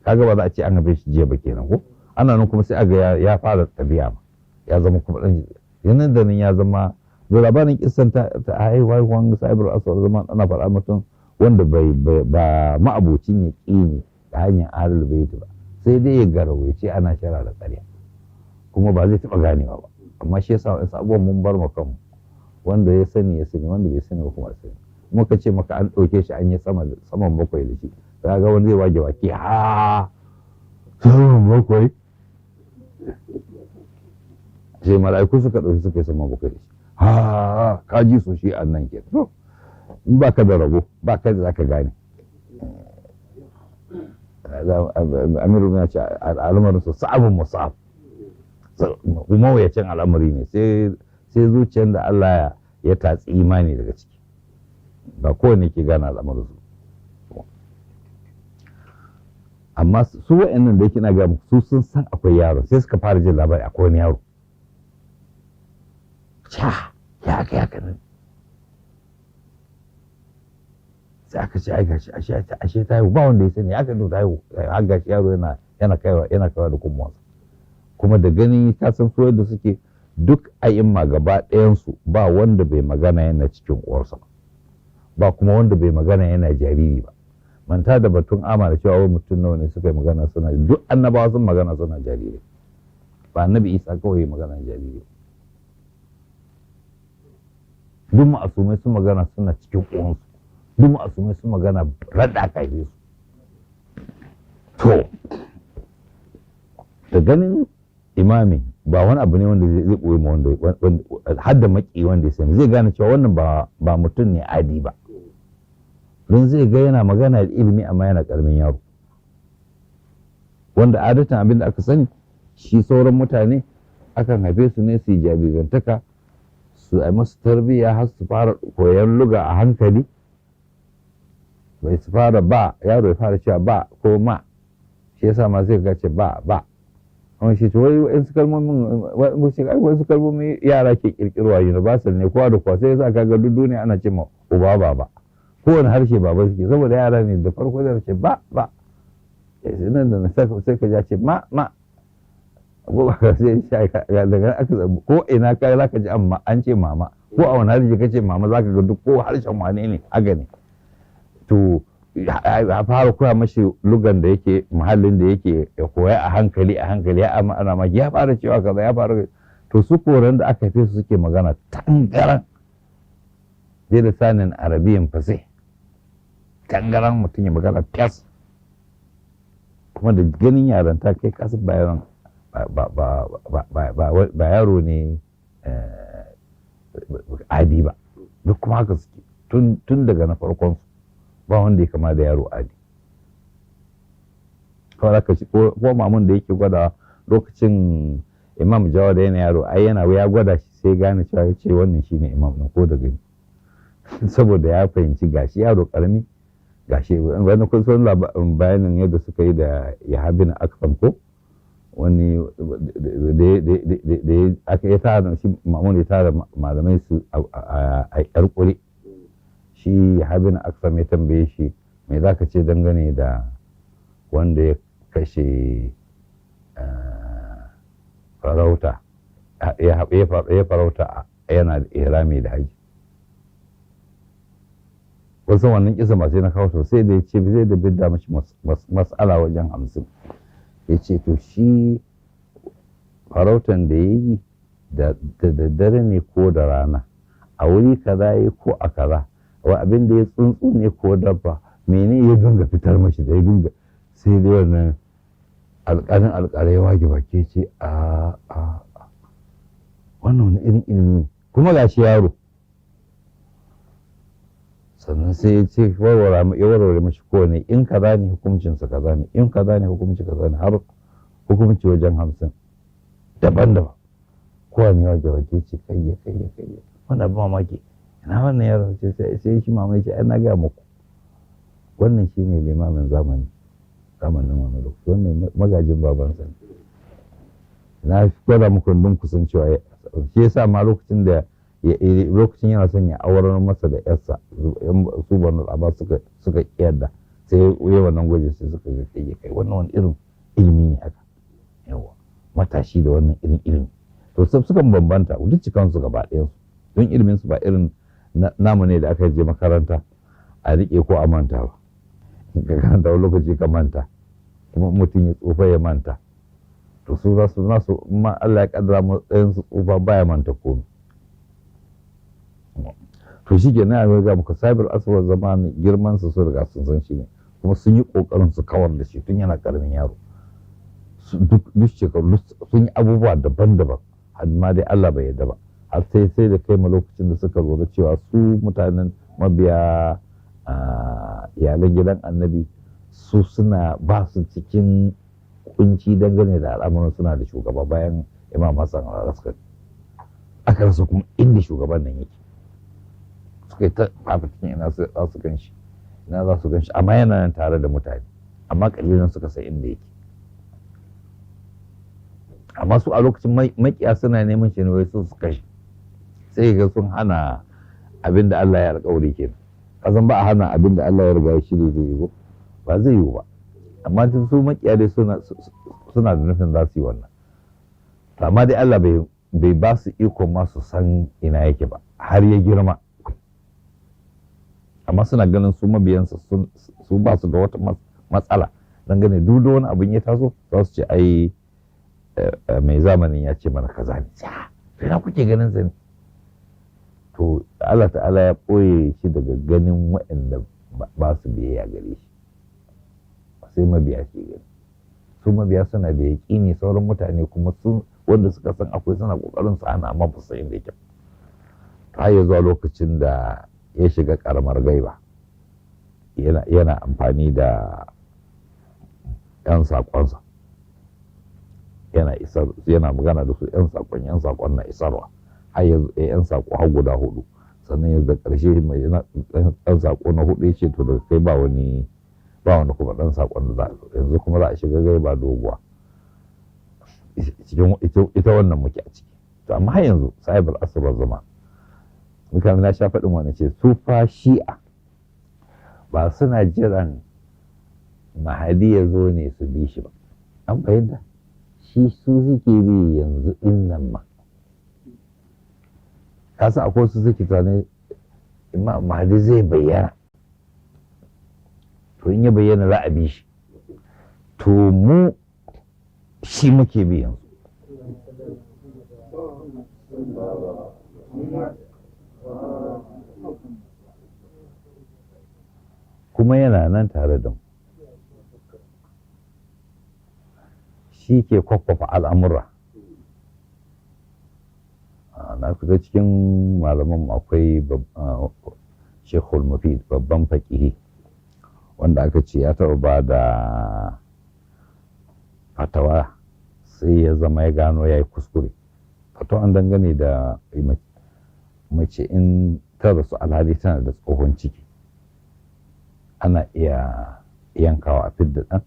Kaga ba za a ce an haife shi jiya ba kenan ko? Ana nan kuma sai aga ya fara tafiya ma, ya zama kuma dan yanan da nan ya zama da labarin kissan ta haihuwan sahibar aswar zaman ana faɗa mutum wanda bai ba ma'abocin ya ƙini da hanyar ahlul bait ba, sai dai ya garawaice ana shara da ƙarya, kuma ba zai taɓa ganewa ba. Amma shi yasa wasu abubuwan mun bar mu kanmu, wanda ya sani ya sani, wanda bai sani ba kuma sani. Muka ce maka an ɗauke shi an yi saman 7 da shi, za ga wani zai wage wake ha saman 7, sai mala'iku suka ɗauki suka yi saman 7 da shi. Ha ka ji su shi annan ke. To in ba ka da rabo ba ka da zaka gane. Amiru ya ce al'amarin su sa'abun musa'ab, mawuyacin al'amari ne, sai zuciyar da Allah ya tatsi imani daga ciki. Ba kowane ke gane al'amarin su. Amma su wa'annan da yake na ga su sun san akwai yaro, sai suka fara jin labari akwai wani yaro. Ca ya aka yaka nan sai aka ce ai gashi ashe ta haihu, ba wanda ya sani aka ta haihu, har gashi yaro yana kaiwa yana kaiwa da komowa. Kuma da gani ka san su yadda suke duk a'imma gaba ɗayansu, ba wanda bai magana yana cikin uwarsa ba, ba kuma wanda bai magana yana jariri ba. Manta da batun amana cewa wai mutum nawa ne suka yi magana suna, duk annabawa sun magana suna jariri, ba annabi Isa kawai magana jariri. Duk ma'asumai sun magana suna cikin uwansu. Duk ma'asumai sun magana rada aka haife su. To da ganin imami ba wani abu ne wanda zai ɓoye ma wanda har da maki wanda ya sani zai gane cewa wannan ba mutum ne adi ba, don zai ga yana magana da ilimi amma yana karamin yaro, wanda adatan abin da aka sani shi sauran mutane akan haife su ne su yi jarirantaka, su yi masu tarbiyya har su fara koyon luga a hankali, bai su fara ba yaro ya fara cewa ba ko ma, shi yasa ma zai ga ce ba ba. Wani shi wai wa'insu kalmomin, wa'insu kalmomin yara ke kirkirwa, universal ne kowa da kowa, sai yasa kaga duk duniya ana ce ma uba baba, kowane harshe baba suke, saboda yara ne da farko zai ce ba ba, nan da nan sai ka ja ce ma ma, ko ba sai daga aka ko ina ka zaka ji amma an ce mama, ko a wani harshe kace mama zaka ga duk ko harshen wane ne haka ne. To a fara koya mashi lugan da yake muhallin da yake ya koya a hankali a hankali, ya ana maki ya fara cewa kaza ya fara. To su koran da aka haife su suke magana tangaran bi lisanin arabiyyin fasih, tangaran mutum ya magana fes, kuma da ganin yaranta kai kasu bayan ba yaro ne adi ba. Duk kuma haka suke tun daga na farkon su, ba wanda ya kama da yaro adi. Kawai aka shi ko mamun da yake gwada lokacin Imam Jawad yana yaro, ai yana ya gwada shi sai gane cewa ya ce wannan shine imam ɗin ko da gani, saboda ya fahimci gashi yaro karami gashi wani. Kun san bayanin yadda suka yi da Yahabin Akfan ko wani da aka ya tara shi, Mamun ya tara malamai su a yar kure, shi Yahabin Akfan ya tambaye shi, me za ka ce dangane da wanda ya kashe farauta, ya farauta yana da ihrami da haji? Wasu wannan kisa ba sai na kawo sosai da ya ce zai da bidda mashi mas'ala wajen 50. Ya ce to shi farautan da ya yi da daddare ne ko da rana, a wuri kaza ya ko a kaza, wa abin da ya tsuntsu ne ko dabba mene, ya dinga fitar mashi da ya dinga, sai dai wannan alƙalin alƙalai ya wage baki ce a a wannan wani irin ilimi ne, kuma gashi yaro. Sannan sai ya ce ya warware mashi kowane, in kaza ne hukuncinsa kaza ne, in kaza ne hukunci kaza ne, har hukunci wajen 50 daban-daban. Kowane ya wage ce kayya kayya kayya, wannan abin mamaki, ina wannan yaron? Ce sai shi mamaki ce ai na gaya muku wannan shine limamin zamani, zamanin wannan lokaci, wannan magajin babansa ne. Na gwada muku don kusan cewa shi yasa ma lokacin da lokacin yana son ya aurar masa da yarsa, su Banu Abbas suka kiyarda, sai ya wannan gwaji sai suka ga kai kai wannan wani irin ilimi ne haka, yawa matashi da wannan irin ilimi. To sukan bambanta duk cikan su gaba ɗayan su, don ilimin su ba irin namu ne da aka je makaranta a riƙe ko a manta ba. Ka karanta wani lokaci ka manta, kuma mutum ya tsufa ya manta. To su za su nasu ma Allah ya kaddara matsayin su tsufa baya manta komai. To shi ke nan ga muka sabir aswar zamani girman su sun riga sun san shi ne, kuma sun yi kokarin su kawar da shi tun yana karamin yaro. Duk shekaru sun yi abubuwa daban-daban, amma dai Allah bai yarda ba, har sai da kai ma lokacin da suka lura cewa su mutanen mabiya iyalan gidan Annabi su suna ba su cikin kunci dangane da al'amuran, suna da shugaba bayan Imam Hassan al-Askari. Aka rasa kuma inda shugaban nan yake, suka yi ta fafatin ina za su gan shi, ina za su gan shi, amma yana nan tare da mutane, amma kalilan suka san inda yake. Amma su a lokacin makiya suna neman shi ne wai su kashe, sai ga sun hana abin da Allah ya alƙawari kenan. Kasan ba a hana abin da Allah ya riga ya shirya zai yi ko ba zai yiwu ba, amma su makiya dai suna da nufin za su yi wannan. To amma dai Allah bai ba su ikon ma su san ina yake ba har ya girma, amma suna ganin su mabiyansa su ba su da wata matsala dangane duk da wani abin ya taso za su ce ai mai zamanin ya ce mana kaza ne, to ina kuke ganin sa ne? To To Allah ta'ala ya ɓoye shi daga ganin waɗanda ba su biyayya gare shi, sai mabiya ke gani. Su mabiya suna da yaƙini, sauran mutane kuma sun wanda suka san akwai suna ƙoƙarin su hana, amma ba su san inda yake. Har ya zuwa lokacin da ya shiga ƙaramar gaiba, yana amfani da 'yan saƙonsa, yana isar, yana magana da su 'yan saƙon, 'yan saƙon na isarwa har yanzu 'yan saƙo har guda hudu. Sannan yanzu da ƙarshe mai ɗan saƙo na hudu ya ce, to daga kai ba wani kuma ɗan saƙon da za yanzu kuma za a shiga gaiba doguwa. Cikin ita wannan muke a ciki. To amma har yanzu sahibul asr zaman, mutane na sha faɗin wani ce su fa Shi'a ba suna jiran Mahadi ya zo ne su bi shi ba. An fahimta? Shi su suke bi yanzu ɗin nan ma. Ka san akwai su suke tunanin Imam Mahadi zai bayyana, to in ya bayyana za a bi shi. To mu shi muke bi yanzu. Kuma yana nan tare da mu, shi ke kwakwafa al'amura. Na kusa cikin malaman akwai Shekul Mufid, babban faƙihi, wanda aka ce ya taɓa ba da fatawa, sai ya zama ya gano ya yi kuskure. Fatawa an dangane da mace in ta rasu alhali tana da tsohon ciki, ana iya yankawa a fidda ɗan.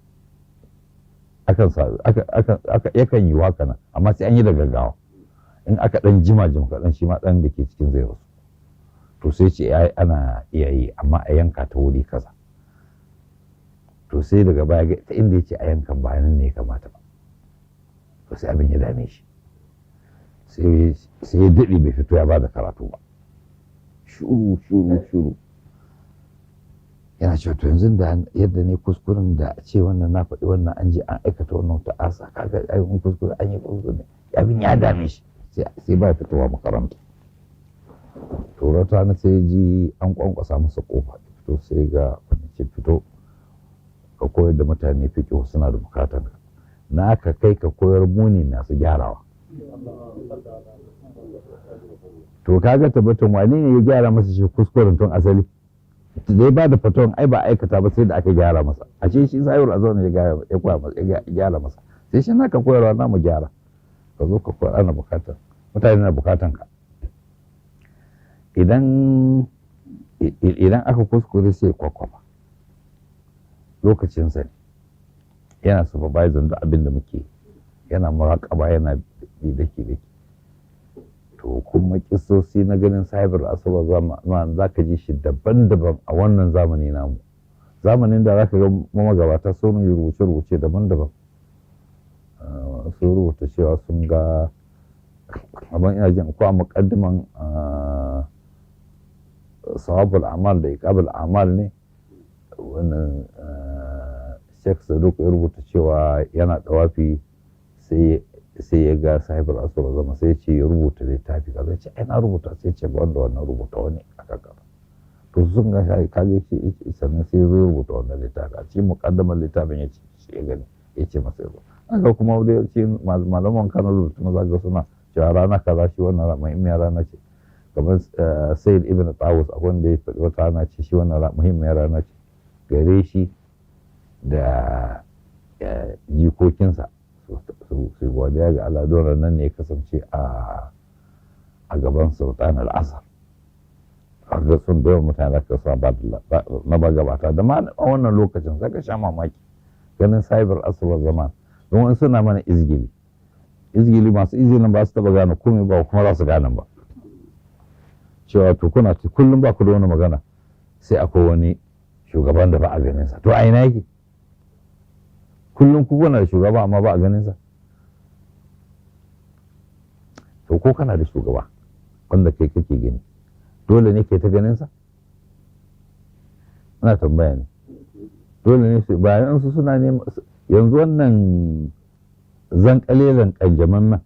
Akan yi haka nan, amma sai an yi da gaggawa. In aka ɗan jima jim kaɗan, shi ma ɗan da ke cikin zai rasu. To sai ce ana iya yi, amma a yanka ta wuri kaza. To sai daga baya ta inda ya ce a yankan ba nan ne ya kamata ba. To sai abin ya dame shi, sai ya daɗe bai fito ya ba da karatu ba. Shuru shuru shuru, yana cewa to yanzu da yadda ne kuskuren da a ce wannan na faɗi wannan, an je an aikata wannan ta'asa, kaga ai mun kuskure, an yi kuskure. Abin ya dame shi, sai ba fitowa makaranta. To wata na sai ji an kwankwasa masa kofa, fito sai ga wani ce, fito ka koyar da mutane fiƙo, suna da bukatan ka. Na ka kai ka koyar, muni masu gyarawa. To kaga tabbatin wani ne ya gyara masa shi kuskuren tun asali da ya ba da faton, ai ba aikata ba sai da aka gyara masa. A ce shi sayar a zaune ya koya masa, ya gyara masa. Sai shi naka koyarwa na mu gyara, ka zo ka koyar, ana bukatan mutane na bukatan ka. Idan aka kuskure sai kwakwaba lokacinsa ne, yana supervisor duk abin da muke, yana muraƙaba, yana bi daki daki. To kuma kisosi na ganin cyber asuba zaman za ka ji shi daban-daban a wannan zamani namu, zamanin da za ka ga magabata sun yi rubuce-rubuce daban-daban. Sun rubuta cewa sun ga abin, ina jin ko a muƙaddiman sawabul amal da iqabul amal ne, wannan Sheikh Saduk ya rubuta cewa yana dawafi sai ya ga sahibul asura zama, sai ya ce ya rubuta littafi kaza. Ce ai na rubuta. Sai ce ba wanda wannan, rubuta wani aka kaza. To sun ga shi kage shi, sannan sai ya zo rubuta wannan littafi. A cikin muqaddamar littafin ya ce shi ya gani, ya ce masa yazo. Aka kuma dai ce malaman Kano rubuta maza ga suna cewa rana kaza shi wannan muhimmiyar rana ce, kamar Sayyid Ibn Tawus, akwai wanda ya faɗi wata rana ce shi wannan muhimmiyar rana ce gare shi da jikokinsa, su godiya ga Allah don nan ne ya kasance a gaban Sultan al-Azhar. Kaga sun da yawan mutane ka sa ba na magabata da ma a wannan lokacin zaka sha mamaki ganin cyber asubar zaman, don wani suna mana izgili izgili, masu izgilin ba su taba gane komai ba, kuma za su gane ba, cewa to kuna kullum ba ku da wani magana sai akwai wani shugaban da ba a ganin sa. To a ina yake? Kullum ku kuna da shugaba amma ba a ganin sa. To ko kana da shugaba wanda kai kake gani, dole ne kai ta ganin sa? Ina tambaya ne, dole ne su bayan su suna ne yanzu wannan zankalelan kanjaman nan,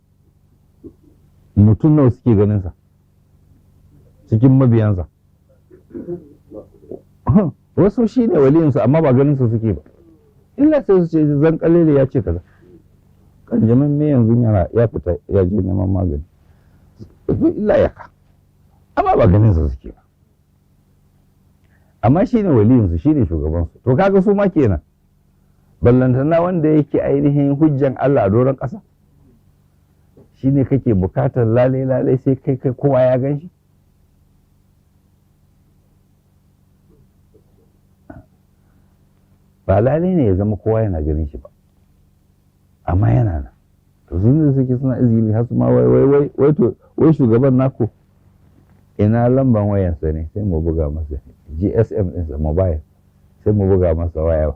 mutum nawa suke ganin sa? Cikin mabiyansa wasu shi ne waliyinsu, amma ba ganin su suke ba, illa sai su ce zan kalele ya ce kaza. Kanjamin me yanzu yana ya fita ya je neman magani, illa ya ka, amma ba ganin su suke ba, amma shi ne waliyinsu, shi ne shugabansu. To kaga su ma kenan, ballantana wanda yake ainihin hujjan Allah a doron ƙasa, shi ne kake bukatar lale lale sai kai kai kowa ya gan shi. Ba lale ne ya zama kowa yana ganin shi ba, amma yana nan. To sun da suke suna izini har su ma wai wai wai wai, to wai shugaban naku ina lamban wayansa ne, sai mu buga masa GSM ɗinsa mobile, sai mu buga masa waya.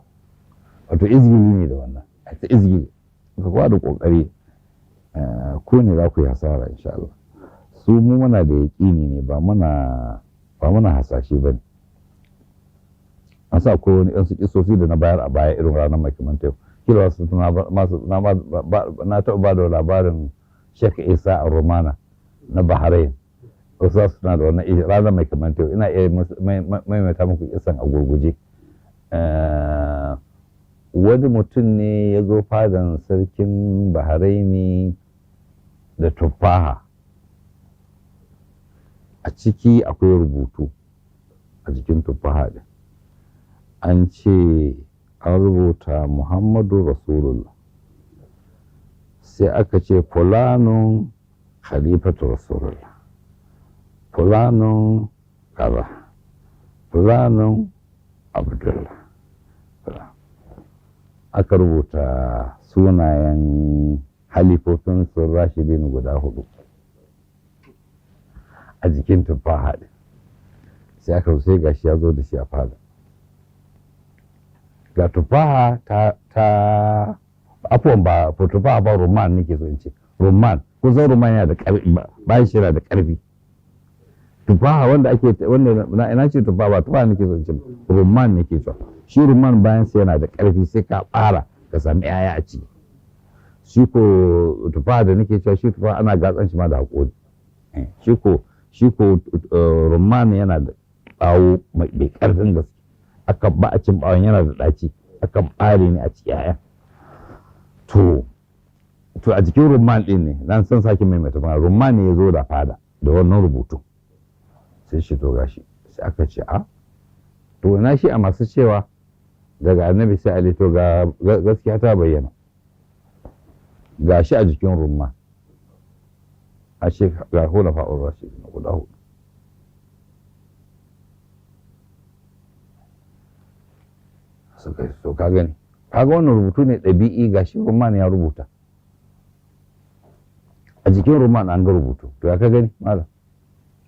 Wato izgili ne da wannan, a ta izgili ka kwa da kokari, ko ne za ku yi hasara insha Allah. Su mu muna da yaƙini ne, ba muna hasashe ba ne. An sa ko wani su kisosi da na bayar a baya irin ranar mai kamar yau, kila wasu na taɓa ba da labarin Sheikh Isa a Romana na Bahrain, wasu za su tuna da wannan ranar mai kamar yau. Ina iya maimaita muku kisan a gurguje. Wani mutum ne ya zo fadan sarkin Bahraini da tuffaha, a ciki akwai rubutu a jikin tuffaha din, an ce an rubuta Muhammadu Rasulullah, sai aka ce fulanun khalifatu Rasulullah, fulanun kaza, fulanun Abdullah. Aka rubuta sunayen halifofin sun rashidin guda hudu a jikin tuffaha ɗin. Sai aka sai gashi ya zo da shi a fada, ga tufaha ta afuwan, ba tufaha ba, rumman nake so in ce, rumman. Kusan rumman yana da ƙarfi, bayan shi yana da ƙarfi. Tufaha wanda ake wanda na ina ce tufaha, ba tufaha nake so in ce, rumman nake so. Shi rumman bayan sa yana da ƙarfi, sai ka ɓara ka sami 'ya'ya a ciki. Shi ko tufaha da nake cewa, shi tufaha ana gatsan shi ma da haƙori. Shi ko rumman yana da ɓawo mai ƙarfin gaske, aka ba a cin ɓawon, yana da ɗaci, akan ɓare ne a ci 'ya'ya. To a jikin rumman ɗin ne nan san sake maimaita ma, rumman ne ya zo da fada da wannan rubutu. Sai shi to gashi, sai aka ce a to na shi a masu cewa daga Annabi sai Ali, to ga gaskiya ta bayyana, gashi a jikin rumman, a ce ga khulafa'ur rashidin guda hudu. Suka so ka gani, kaga wannan rubutu ne ɗabi'i, gashi rumman ya rubuta a jikin rumman, an ga rubutu. To ya ka gani malam,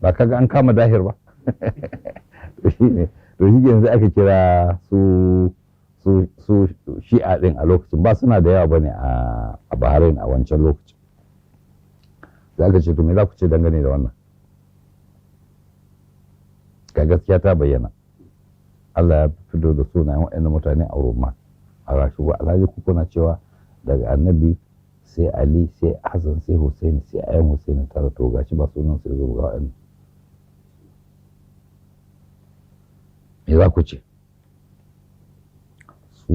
ba ka ga an kama dahir ba? To shi ne, to shi yanzu aka kira su Shi'a din a lokacin, ba suna da yawa bane a Bahrain a wancan lokacin. Za ka ce to me za ku ce dangane da wannan? Ga gaskiya ta bayyana, Allah ya fito da sunayen waɗannan mutane a Roma a rashu alhaji kuku na cewa daga Annabi sai Ali sai Hassan sai Hussein sai ayan Hussein tara, to gashi ba sunan sai zo ga waɗannan, me za ku ce? Su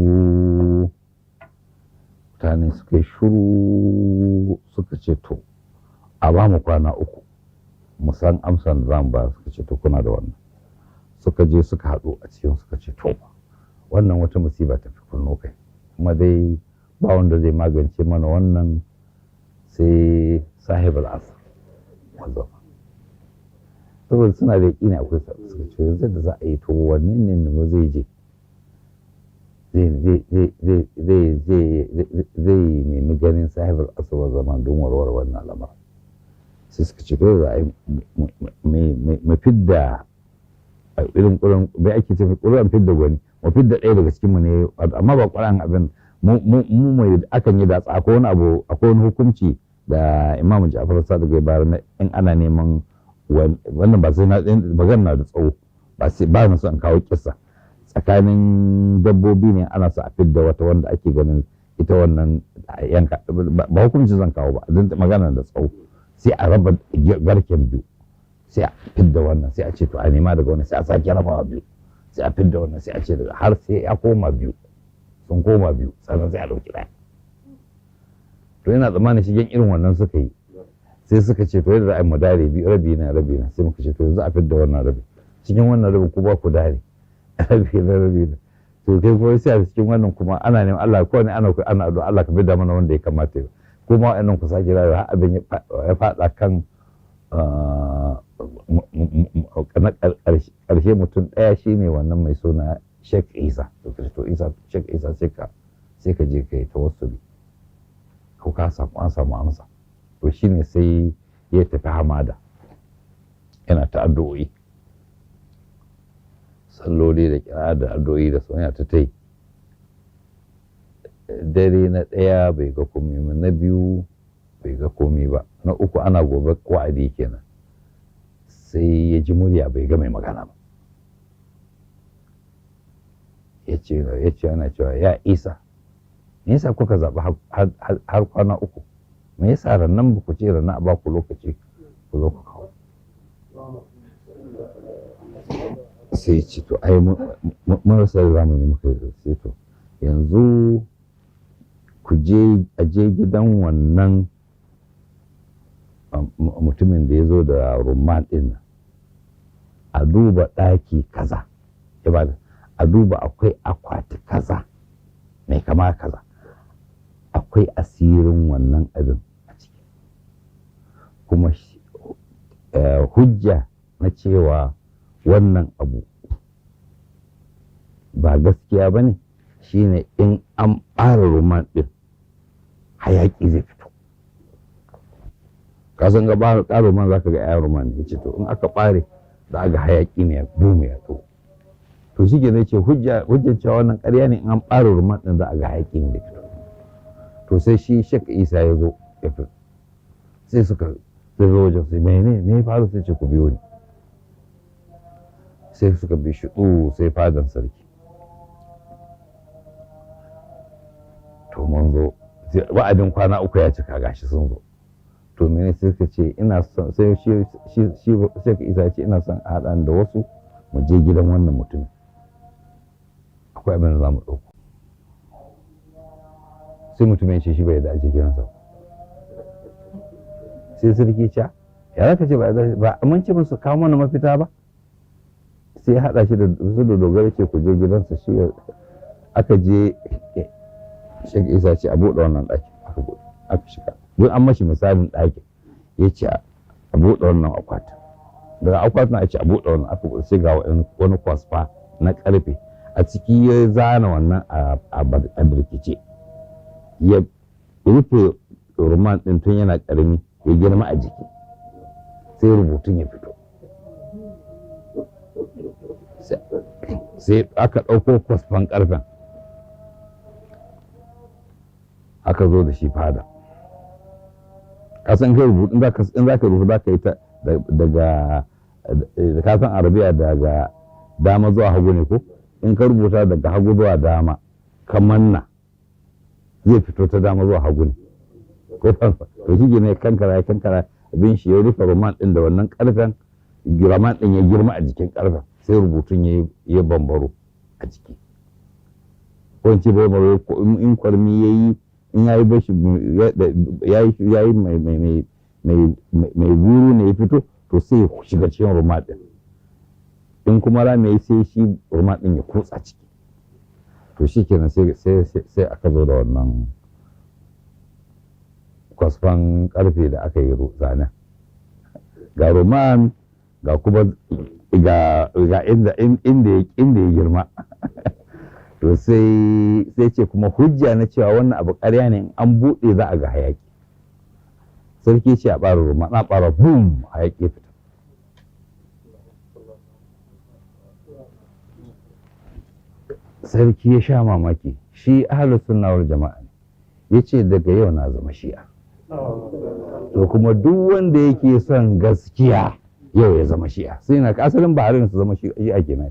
mutane suka yi shuru, suka ce to a ba mu kwana 3 mu san amsan da zamu ba. Suka ce to kuna da wannan. Suka je suka haɗu a cikin, suka ce to wannan wata musiba ta fi kunno kai, kuma dai ba wanda zai magance mana wannan sai sahibul asr wanzu, saboda suna da yaƙini akwai. Suka ce yanzu da za a yi, to wanne ne ne zai je zai nemi ganin sahibul asr wa zaman don warware wannan lamarin? Sai suka ce dole za a yi mu fidda irin ƙuran bai ake ce ƙuran fidda gwani, mu fidda ɗaya daga cikin mu ne, amma ba ƙuran abin mu mai akan yi datsa. Akwai wani abu, akwai wani hukunci da Imam Ja'far Sadiq ya bayar in ana neman wannan, ba sai na magana na da tsawo ba, sai ba na son kawo kissa. Tsakanin dabbobi ne ana so a fidda wata wanda ake ganin ita wannan yanka, ba hukunci zan kawo ba don magana da tsawo, sai a raba garken biyu. Sai a fidda wannan, sai a ce to a nema daga wannan, sai a sake rabawa biyu, sai a fidda wannan, sai a ce daga har sai ya koma biyu, sun koma biyu, sannan sai a ɗauki ɗaya. To yana tsammanin shigen irin wannan suka yi, sai suka ce to yadda za a yi mu dare biyu, rabi na rabi na. Sai muka ce to yanzu a fidda wannan rabi, cikin wannan rabi ku ba ku dare rabi na rabi na. To kai kuma sai a cikin wannan kuma ana neman Allah ko ne ana ana addu'a Allah ka fidda mana wanda ya kamata ya kuma wa'annan ku sake rayuwa har abin ya faɗa kan na ƙarshe mutum ɗaya shine wannan mai suna Sheikh Isa. To Isa, Sheikh Isa, sai ka je ka yi tawassuli ko ka samu an samu amsa. To shine sai ya tafi hamada yana ta addu'o'i, salloli da kira da addu'o'i da soyayya ta tai. Dare na ɗaya bai ga komai ba, na biyu bai ga komai ba, na uku ana gobe wa'adi kenan sai ya ji murya, bai ga mai magana ba. Ya ce ana cewa, "Ya Isa, me yasa kuka zaɓi har kwana 3? Me yasa rannan ba ku ce rannan a ba ku lokaci ku zo ku kawo?" Sai ce to ai mun rasa zamani muka yi. Sai to yanzu ku je a je gidan wannan mutumin da ya zo da rumman ɗin nan, a duba ɗaki kaza, ya ba a duba akwai akwati kaza mai kama kaza, akwai asirin wannan abin a ciki. Kuma hujja na cewa wannan abu ba gaskiya ba ne shine in an ɓara rumman ɗin hayaƙi zai fito. Ka san ga ba ƙara rumman za ka ga 'ya'yan rumman ne. Ya ce to in aka ɓare za a ga hayaƙi ne ya bumu ya to. To shi ke ce hujja hujjar cewa wannan ƙarya ne, in an ɓare rumman ɗin za a ga hayaƙi ne da fito. To sai shi Sheikh Isa ya zo ya fito, sai suka sai zo wajen, sai mene me ya faru? Sai ce ku biyo ni. Sai suka bi shi sai fadan sarki. To mun zo wa'adin kwana 3 ya cika, gashi sun zo. To mene? Sai suka ce ina son, sai shi shi Sheikh Isa ya ce ina son a haɗa da wasu mu je gidan wannan mutumin, akwai abin da za mu ɗauko. Sai mutumin ya ce shi bai yarda a je gidansa ba. Sai sarki ce ya za ka ce ba mun ce musu kawo mana mafita ba? Sai ya haɗa shi da su da dogara ce ku je gidansa. Shi aka je, Sheikh Isa ce a buɗe wannan ɗakin, aka buɗe, aka shiga. Duk an mashi misalin ɗakin, ya ce a buɗe wannan akwatin. Daga akwatin a ce a buɗe wannan, aka buɗe, sai ga wani kwasfa na ƙarfe a ciki, ya zana wannan a birkice, ya rufe rumman ɗin tun yana ƙarami ya girma a jiki, sai rubutun ya fito. Sai aka ɗauko kwasfan ƙarfen aka zo da shi fada. Kasan kai rubutu in za ka rubuta za ka yi ta daga kasan Arabiya daga dama zuwa hagu ne, ko in ka rubuta daga hagu zuwa dama ka manna zai fito ta dama zuwa hagu ne ko fansa. To shi ne kankara ya kankara abin shi ya rufe roman din da wannan karfen, roman din ya girma a jikin karfen, sai rubutun ya bambaro a jiki, ko in ce bambaro in kwarmi ya yi in ya yi bashi ya yi mai guru ne ya fito, to sai ya shiga cikin roman din. In kuma rami ya sai shi roman din ya kutsa ciki. To shi kenan sai aka zo da wannan kwasfan karfe da aka yi zanen, ga roman ga kuma ga inda ya girma. To sai ce kuma hujja na cewa wannan abu ƙarya ne in an buɗe za a ga hayaki. Sarki ce a ɓara roman, na ɓara, boom, hayaki fita. Sarki ya sha mamaki, shi ahlus sunna wal jama'a ne, yace daga yau na zama shi'a. To kuma duk wanda yake son gaskiya yau ya zama shi'a. Sai na asalin Bahrain su zama shi'a kenan.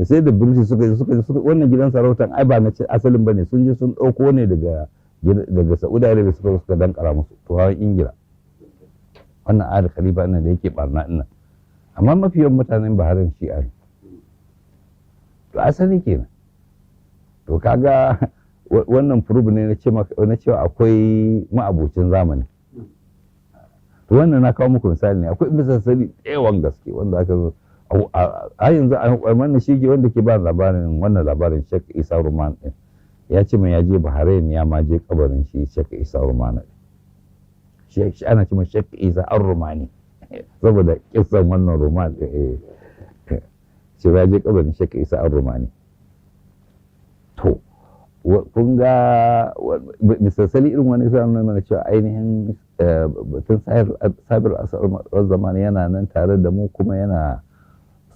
Sai da British suka wannan gidan sarautan ai ba na ce asalin bane, sun je sun dauko ne daga Saudi Arabia suka dankara musu turawan Ingila. Wannan Ali Khalifa ɗin da yake barna ɗin nan, amma mafi yawan mutanen Bahrain Shi'a ne. To asali kenan. To kaga wannan proof ne na cewa akwai ma'abocin zamani. To wannan na kawo muku misali ne. Akwai misalsali yawan gaske wanda aka zo a yanzu. Wannan shi wanda ke ba labarin wannan labarin, Sheikh Isa Ruman din, ya ce mai ya je Bahrain, ya ma je kabarin shi Sheikh Isa Ruman din. Shi ana ce mai Sheikh Isa Ar-Rumani saboda kissan wannan Ruman din. Ce ya je kabarin Sheikh Isa Ar-Rumani. To kun ga misalsali irin wani suna nuna mana cewa ainihin batun sahibul asr zaman yana nan tare da mu, kuma yana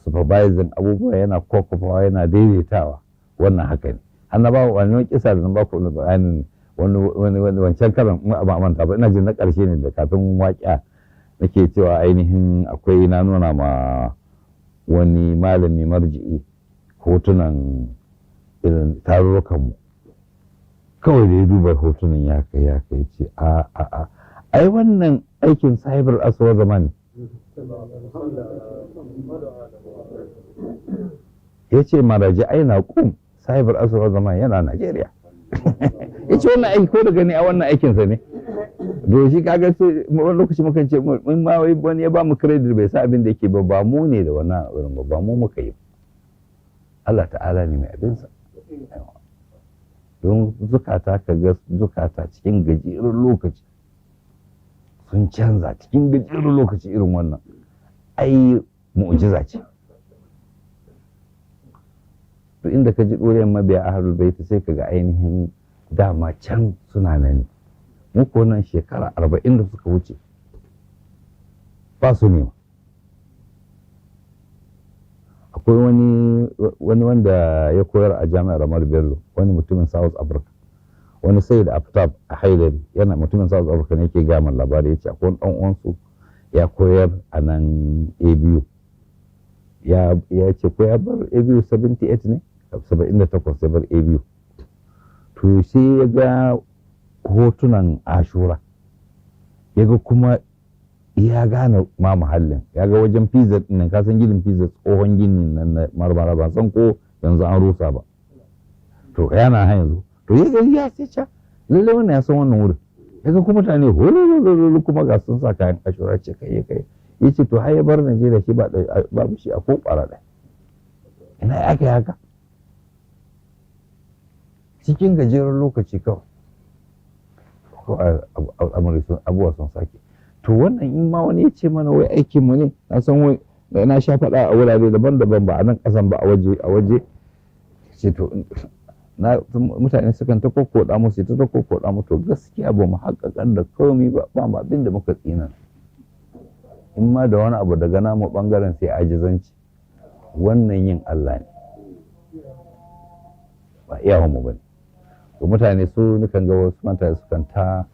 supervising abubuwa, yana kwakwafawa, yana daidaitawa. Wannan haka ne. Har na ba wani kisa da na ba ku bayanin wani wancan karan, ba manta ba, ina jin na ƙarshe ne da kafin waƙiya, nake cewa ainihin akwai, na nuna ma wani malami marji'i hotunan irin tarurrukanmu. Kawai da ya duba hotunan ya kai ya kai, ce, "A a a, ai wannan aikin sahibul asr zaman." Ya ce maraji aina kum sahibul asr zaman yana Najeriya. Ya ce wannan aiki ko da gani a wannan aikinsa ne. To shi kaga sai wani lokaci mukan ce mun ma wai wani ya ba mu credit, bai sa abin da yake ba. Ba mu ne da wannan abin ba, ba mu muka yi. Allah ta'ala ne mai abinsa. Don zukata, ka ga zukata cikin gajeren lokaci sun canza, cikin gajeren lokaci irin wannan, ai mu'jiza ce. To inda ka ji ɗoriyar mabiya Ahlul Bait, sai ka ga ainihin dama can suna nan ne. Mu ko nan shekara 40 da suka wuce ba su nema. Akwai wani wanda ya koyar a Jami'ar Ahmadu Bello, wani mutumin South Africa, wani Sayyid Aftab a Haidari, yana mutumin South Africa ne, yake gama labari, ya ce akwai wani ɗan uwansu ya koyar a nan ABU. Ya ce ko ya bar ABU 78 ne, 78 ya bar ABU. To sai ya ga hotunan Ashura, ya ga kuma ya gane ma muhallin, ya ga wajen pizza ɗin. Ka san ginin pizza, tsohon ginin nan na Marmara, ba san ko yanzu an rusa ba. To yana har yanzu. To ya ga ya sai ca lalle wannan ya san wannan wurin. Ya ga kuma mutane hulululu, kuma ga sun sa kayan Ashura. Ce kai kai, ya ce to har ya bar Najeriya shi ba babu shi a ko ƙwara ɗaya. Ina ya kai haka cikin gajeren lokaci kawai ko al'amari sun abubuwa sun sake. To wannan in ma wani ya ce mana wai aikin mu ne, na san wai na sha faɗa a wurare daban-daban, ba a nan ƙasan ba, a waje. Ce to na mutane sukan ta kokkoda mu, sai ta kokkoda mu. To gaskiya ba mu haƙaƙar da komai ba, ba mu abin da muka tsina. In ma da wani abu daga namu ɓangaren, sai ajizanci. Wannan yin Allah ne, ba iyawan mu bane. To mutane su nukan ga wasu mutane sukan ta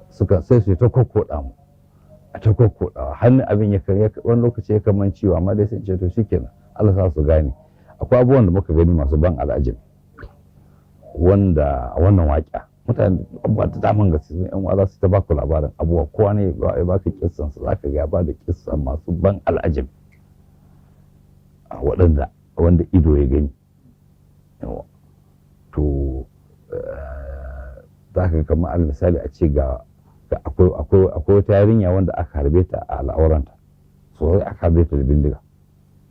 suka sai su ta kokkoda mu, a ta kokkodawa har abin ya wani lokaci ya kaman ciwo. Amma dai sai ce to shikenan, Allah sa su gane. Akwai abubuwan da muka gani masu ban al'ajabi wanda a wannan waƙa mutane abubuwa da daman gaske sun yan uwa za su ta baku labarin abubuwa. Kowa ne ya baka kissan su, zaka ga ba da kissa masu ban al'ajabi a waɗanda wanda ido ya gani. To za ka kamar al misali a ce ga akwai wata yarinya wanda aka harbe ta a al'auranta. So aka harbe ta da bindiga,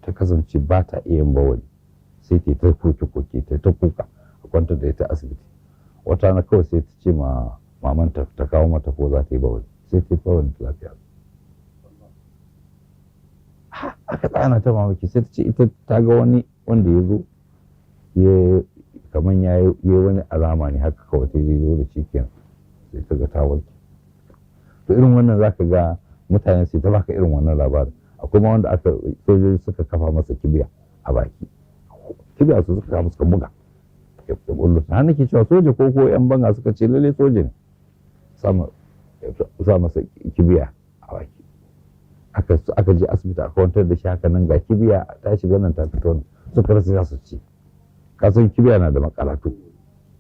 ta kasance ba ta iya yin bawali, sai ta ta koke koke, ta ta kuka, a kwantar da ita asibiti. Wata na kawai sai ta ce ma mamanta ta kawo mata ko za ta yi bawali, sai ta yi bawali ta lafiya. Aka tsana ta mamaki. Sai ta ce ita ta ga wani wanda ya zo ya kamar ya yi wani alama ne haka kawai, ta yi zo da shi kenan, sai ta ga ta warke. To irin wannan zaka ga mutane sai ta baka irin wannan labarin. Akwai ma wanda aka sojoji suka kafa masa kibiya a baki, kibiya su suka kafa suka buga ya bullo. Har nake cewa soja ko yan banga, suka ce lalle soja ne sa masa kibiya a baki. Aka je asibiti aka kwantar da shi haka nan, ga kibiya ta shiga nan ta fito nan. Suka rasa za su ci. Kasan kibiya na da makaratu.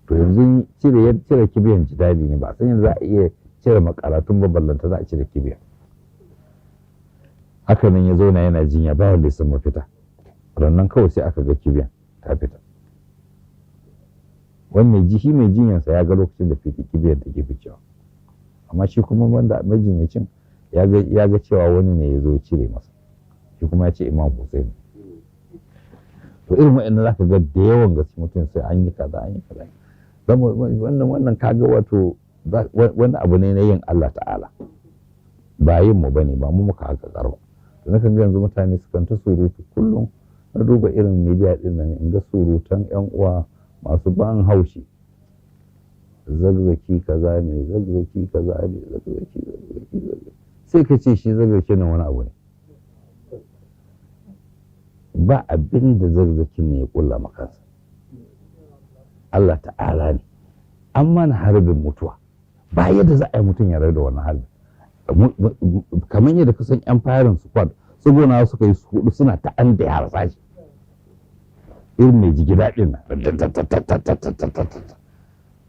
To yanzu cire kibiyan jidali ne, ba san yanzu za a iya cire makaratun ba, ballanta za a cire kibiya. Haka nan ya zauna yana jinya, ba wanda ya san mafita. Rannan kawai sai aka ga kibiyan ta fita. Wani mai ji, shi mai jinyansa ya ga lokacin da kibiyar take ficewa, amma shi kuma wanda majinyacin ya ga cewa wani ne ya zo cire masa, shi kuma ya ce Imam Hussein. To irin wa'annan za ka ga da yawan gaske mutum sai an yi kaza, an yi kaza. Wannan kaga wato wani abu ne na yin Allah ta'ala, ba yin mu bane, ba mu muka haka karba. To nakan ga yanzu mutane sukan ta surutu kullum. Na duba irin media din nan, in ga surutan yan uwa masu ban haushi: Zakzaki kaza ne, Zakzaki kaza ne, Zakzaki, Zakzaki, Zakzaki. Sai ka ce shi Zakzaki nan wani abu ne. Ba abin da Zakzakin ne ya kulla makansa, Allah ta'ala ne. An mana harbin mutuwa, ba yadda za a yi mutum ya rayu da wannan harbin. Kamar yadda kusan yan firing squad tsuguna suka yi hudu suna ta an da harsashi irin mai jigi daɗin nan,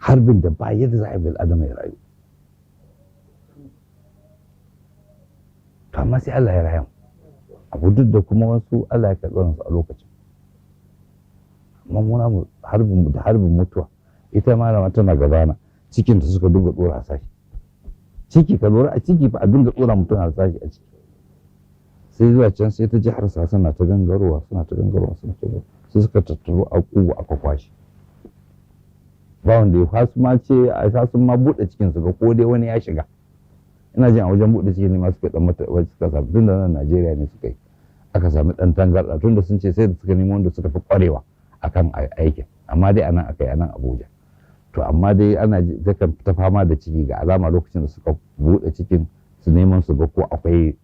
harbin da ba yadda za a yi bil adama ya rayu. To amma sai Allah ya rayu abu duk da kuma wasu Allah ya karɓi su a lokacin. Amma muna mu harbin da harbin mutuwa. Ita malama tana gabana, cikin ta suka dinga dora harsashi ciki. Ka lura, a ciki fa a dinga dora mutum harsashi a ciki. Sai zuwa can sai ta ji harsa suna ta gangarowa, suna ta gangarowa, suna ta gangarowa, sai suka tattaru a kugu aka kwashe. Ba wanda ya hasu ma ce a sun ma buɗe cikin su ga ko dai wani ya shiga. Ina jin a wajen buɗe cikin ne ma suka dan mata, suka sami, tun da nan Najeriya ne suka yi, aka sami dan tangarɗa, tun da sun ce sai da suka nemi wanda suka fi ƙwarewa akan aikin. Amma dai anan aka yi, anan Abuja. To amma dai ana takan ta fama da ciki, ga alama lokacin da suka buɗe cikin su neman su ga ko akwai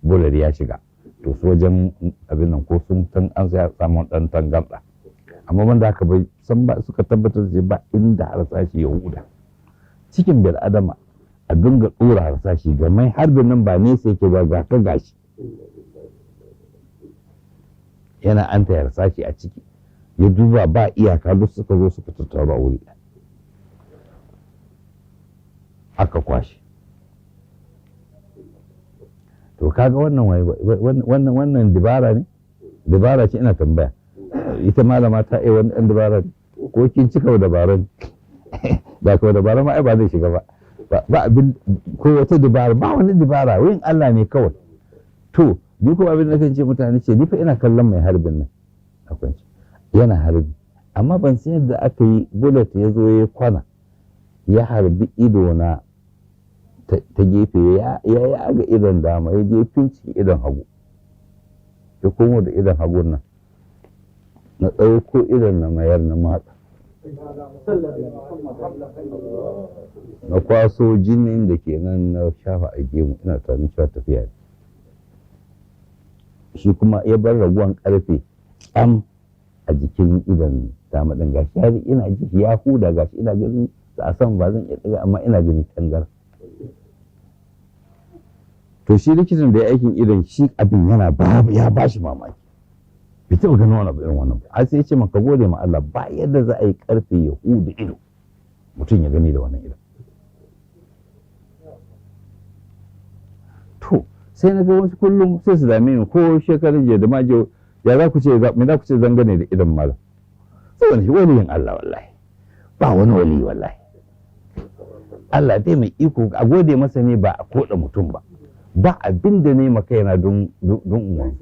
bular ya shiga, to su wajen abin nan ko sun tan an samu dan tangarɗa. Amma wanda aka bai san ba, suka tabbatar da ba inda harsashi ya huda cikin bil adama, a dinga ɗora harsashi ga mai harbin nan ba nesa yake ba, ga ka gashi yana an ta harsashi a ciki, ya duba ba iyaka, duk suka zo suka tattaru a wuri aka kwashe. To kaga wannan wannan wannan dibara ne, dibara ce. Ina tambaya, ita malama ta iya wani ɗan dabara ko kin cika dabaran da ko dabaran ma ai ba zai shiga ba, ba abin ko wata dabara, ba wani dabara, wurin Allah ne kawai. To ni kuma abin da kan ce mutane ce, ni fa ina kallon mai harbin nan a kwance yana harbi, amma ban san yadda aka yi bullet ya zo ya kwana ya harbi ido na ta gefe, ya yaga idon dama, ya je finciki idon hagu, ya komo da idon hagun nan. Na ɗauko idon na mayar na matsa, na kwaso jinin da ke nan na shafa a gemu, ina tunanin cewa tafiya ne. Shi kuma ya bar raguwan karfe kyam a jikin idon dama ɗin. Gashi har ina ji ya huda, gashi ina gani a san ba zan iya ɗaga, amma ina gani tangar. To shi likitan da ya aikin idon, shi abin yana ya ba shi mamaki, bai taɓa ganin wani abu irin wannan ba. Har sai ya ce maka gode ma Allah, ba yadda za a yi karfe ya huda ido mutum ya gani da wannan idon. To sai na ga wasu kullum sai su dame ni, ko shekarun jiya da ma jiya, ya za ku ce, me za ku ce zangane da idon malam? Saboda shi waliyin Allah, wallahi ba wani wali, wallahi Allah dai mai iko, a gode masa ne ba a koda mutum ba. Ba abin da ne maka yana don uwan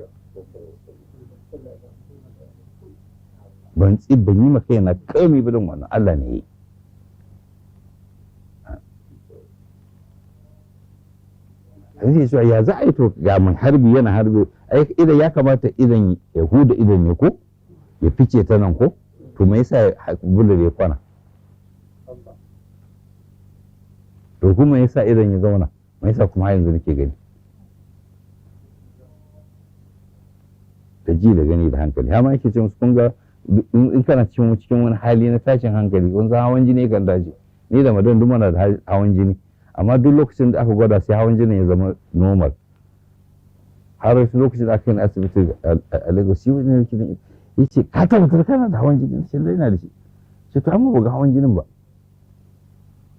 ban tsi ban yi maka yana kami ba, don wannan Allah ne yi. Zai cewa ya za a yi? To ga mai harbi yana harbi, ai idan ya kamata idan ya huda idan ne ko ya fice ta nan ko, to me yasa bular ya kwana? To kuma yasa idan ya zauna? Me yasa kuma har yanzu nake gani da ji da gani da hankali? Har ma yake ce musu, kun ga in kana cikin wani hali na tashin hankali, kun san hawan jini kan dace. Ni da madan duk muna da hawan jini, amma duk lokacin da aka gwada sai hawan jinin ya zama normal. Har lokacin da aka yi asibiti a Lagos, shi wani likitan ya ce, ka tabbatar kana da hawan jini? Sai dai ina da shi. Sai to amma ba ga hawan jinin ba,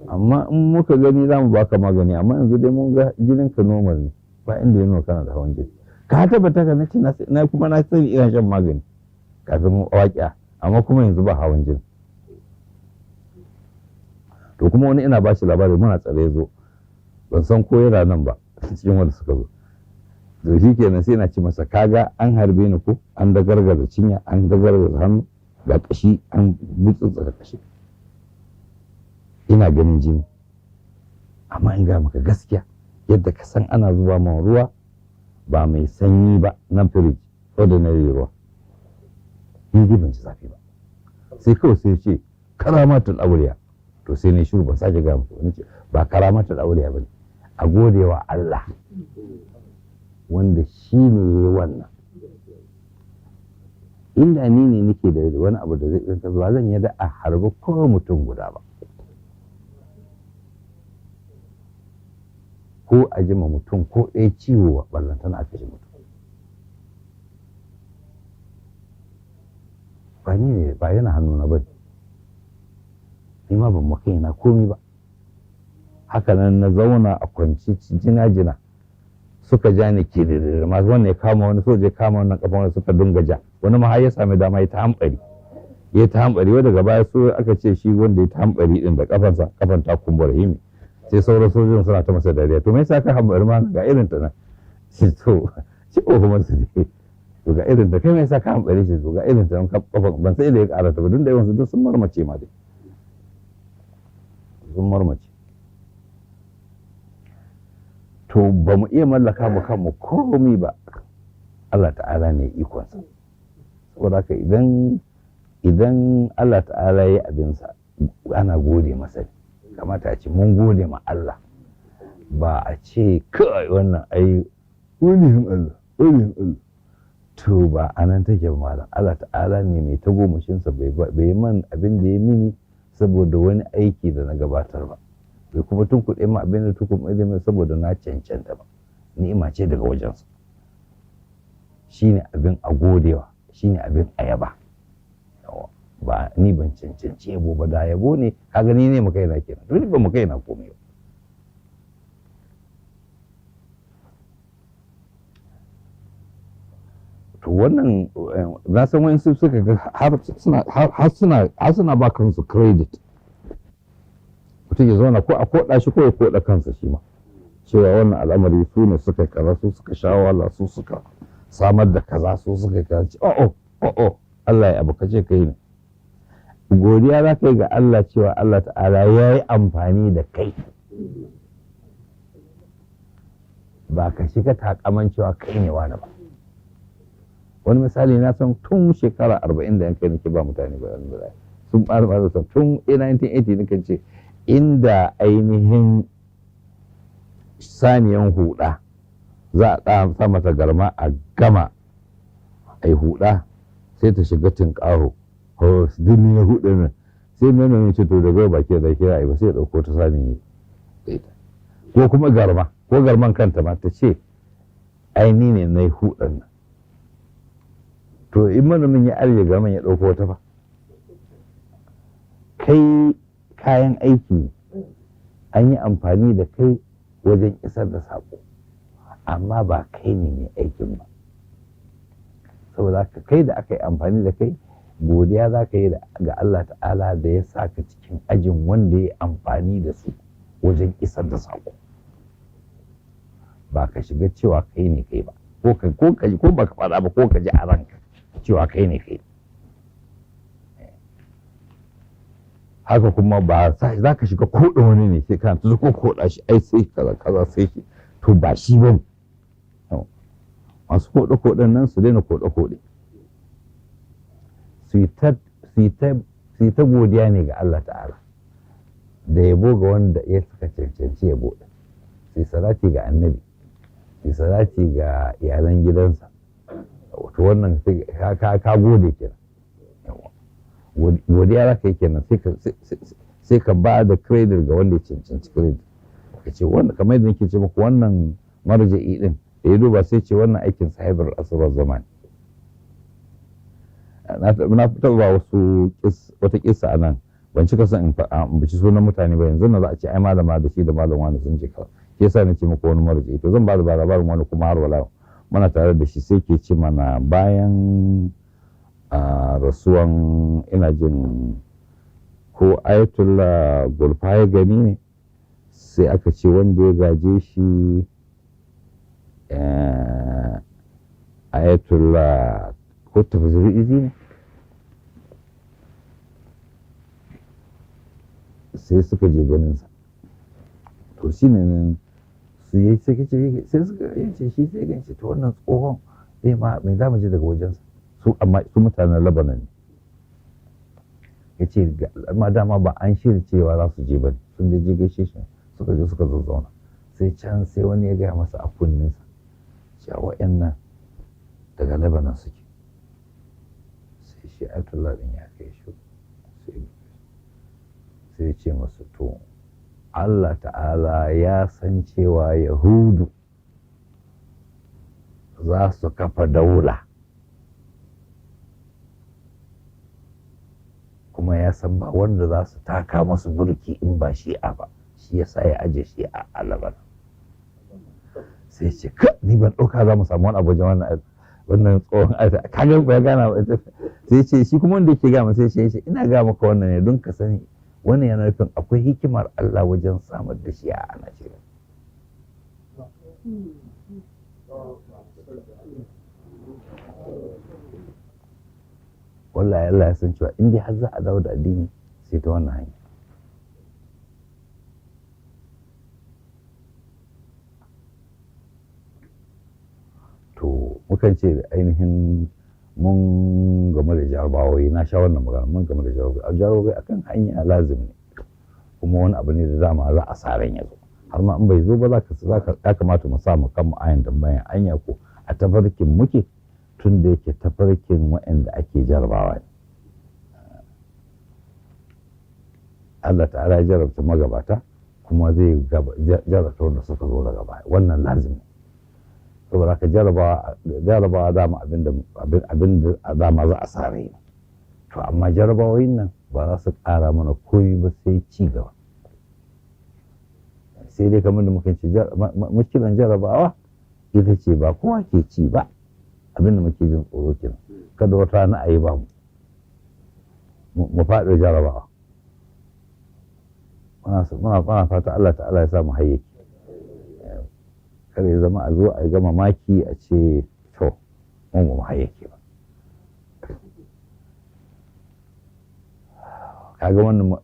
amma in muka gani za mu baka magani, amma yanzu dai mun ga jinin ka normal ne, ba inda ya nuna kana da hawan jini. Ka tabbata ka nace na kuma na sani ina shan magani kafin waƙiya, amma kuma yanzu ba hawan jini. To kuma wani ina bashi labari muna tsare zo, ban san ko yana nan ba cikin wanda suka zo. To shi kenan sai na ce masa kaga an harbe ni ko an dagargaza cinya, an dagargaza hannu, ga kashi an gutsutsura kashi, ina ganin jini. Amma in ga maka gaskiya, yadda ka san ana zuba man ruwa ba mai sanyi ba na firij, ordinary ruwa, ni dai ban ji zafi ba. Sai kawai sai ce karamatul auliya. To sai ne shiru ban sake ga masa ba. Ce ba karamatul auliya bane, a godewa Allah wanda shi ne yayi wannan. Inda ni ne nake da wani abu da zai ba zan yadda a harbi ko mutum guda ba, ko a jima mutum ko ɗaya ciwo ballantana a kashe mutum. Ba ni ne, ba yana hannuna ba ne, ni ma ban maka yana komi ba. Haka nan na zauna a kwanci jina-jina, suka ja ni ke da masu wannan ya kama wani soja ya kama wannan kafa, wani suka dinga ja, wani ma har ya sami dama ya ta hambari, ya ta hambari. Wanda daga baya so aka ce shi wanda ya ta hambari din da kafansa, kafan ta kumbura himi, sai sauran sojojin suna ta masa dariya, to me yasa ka hambari ma ga irin ta nan? Shi to shi ko kuma su ne to ga irin ta, kai me yasa ka hambari shi? To ga irin ta nan kafan, ban sai da ya karata ba, dun da yawan su duk sun marmace ma dai, sun marmace. To ba mu iya mallaka mu kanmu komai ba, Allah ta'ala ne ikonsa. Saboda haka idan Allah ta'ala ya abinsa ana gode masa ne. Kamata a ce mun gode ma Allah, ba a ce kai wannan ai waliyin Allah, waliyin Allah. To ba anan take ba malam. Allah ta'ala ne mai tagomashinsa, bai man abin da ya mini saboda wani aiki da na gabatar ba, bai kuma tunkuɗe ma abin da tunkuɗe min saboda na cancanta ba. Ni'ima ce daga wajensa. Shine abin a godewa, shine abin a yaba. Ba ni ban cancanci yabo ba, da yabo ne kaga ni ne mu kaina kenan, to ni ba mu kaina komai ba. To wannan na san wa'insu suka ga har suna ba kansu credit. Mutum ya zauna ko a koɗa shi ko ya koɗa kansa shi ma, cewa wannan al'amari su ne suka kaza, su suka sha wahala, su suka samar da kaza, su suka kaza. Oh oh oh, Allah ya abu kace kai ne. Godiya za ka yi ga Allah cewa Allah ta'ala ya yi amfani da kai, ba ka shiga takaman cewa kai ne wani ba. Wani misali na san tun shekara 40 da yankai nake ba mutane ba, sun ɓara ɓara tun 1980 nake ce inda ainihin saniyan huɗa za a sa mata garma a gama a yi huɗa sai ta shiga tinƙaho, duk na huɗa nan, sai manomin ce to daga baki da kira ba, sai ya ɗauko ta sani da ita, ko kuma garma, ko garman kanta ma ta ce ai ni ne na yi huɗan nan. To in manomin ya arje garman ya ɗauko ta fa, kai kayan aiki an yi amfani da kai wajen isar da saƙo, amma ba kai ne mai aikin ba. Saboda haka kai da aka yi amfani da kai, godiya za ka yi ga Allah ta'ala da ya sa ka cikin ajin wanda ya yi amfani da su wajen isar da saƙo, ba ka shiga cewa kai ne kai ba, ko ko ba ka faɗa ba, ko ka ji a ranka cewa kai ne kai. Haka kuma ba za ka shiga koɗa wani ne sai kana ta ko koɗa shi ai sai kaza kaza sai shi, to ba shi bane. Masu koɗe koɗen nan su daina koɗe koɗe, su yi ta godiya ne ga Allah ta'ala da yabo ga wanda ya suka cancanci yabo ɗin, su yi salati ga annabi, su yi salati ga iyalan gidansa. To wannan ka gode kenan, godiya za ka yi kenan, sai ka ba da credit ga wanda ya cancanci credit. Ka ce wannan kamar yadda nake ce muku wannan marja'i din da ya duba sai ce wannan aikin sahibar asirar zaman. Na taɓa ba wasu wata kissa a nan, ban cika son in ambaci sunan mutane ba, yanzu na za a ce ai malama da shi da malam wani sun ce kaza, shi yasa na ce muku wani marja'i. To zan ba da labarin wani kuma har wala Muna tare da shi sai ke ce mana bayan rasuwan, ina jin ko Ayatollah Gulfa ya gani ne, sai aka ce wanda ya gaje shi Ayatollah ko Tafziri ne, sai suka je ganinsa. To shi ne nan su yi sai ce, sai suka yace shi sai gance, to wannan tsohon zai ma mai za mu ji daga wajensa su, amma su mutanen Lebanon ne. Ya ce amma dama ba an shirya cewa za su je ba, sun je je gaishe shi, suka je suka zazzauna. Sai can sai wani ya gaya masa a kunninsa cewa wa'annan daga Lebanon suke. Sai shi Ayatollah din ya kai shi, sai ya ce masu, to Allah ta'ala ya san cewa Yahudu za su kafa daula, kuma ya san ba wanda za su taka masu burki in ba Shi'a ba, shi ya sa ya aje Shi'a a Lebanon. Sai ce, ka ni ban ɗauka za mu samu wani abu wajen wannan tsohon aita kaga ba ya gana ba. Sai ce shi kuma wanda yake gama, sai ce, ina ga maka wannan ne don ka sani, wannan yana nufin akwai hikimar Allah wajen samar da shi a Najeriya. Wallahi Allah ya san cewa in dai har za a dawo da addini sai ta wannan hanya. To mukan ce ainihin mun game da jarabawoyi, na sha wannan magana, mun game da jarabawoyi. Jarabawoyi akan hanya lazim ne, kuma wani abu ne da dama za a sa ran ya zo, har ma in bai zo ba za ka ya kamata mu sa mu kan mu ayan tambayan, anya ko a tafarkin muke, tun da yake tafarkin waɗanda ake jarabawa ne. Allah ta'ala ya jarabta magabata kuma zai jarabta wanda suka zo daga baya, wannan lazim ne. Saboda haka jarabawa dama abin da dama za a sa rai. To amma jarabawoyin nan ba za su ƙara mana koyi ba sai ci gaba. Sai dai kamar da muka ce, mushkilan jarabawa ita ce ba kowa ke ci ba. Abin da muke jin tsoro kenan, kada wata rana a yi ba mu mu faɗi jarabawa. Muna fata Allah ta'ala ya sa mu hayyaki, kada ya zama a zo a gama maki a ce to mun ba mu hayyake ba. Kaga wannan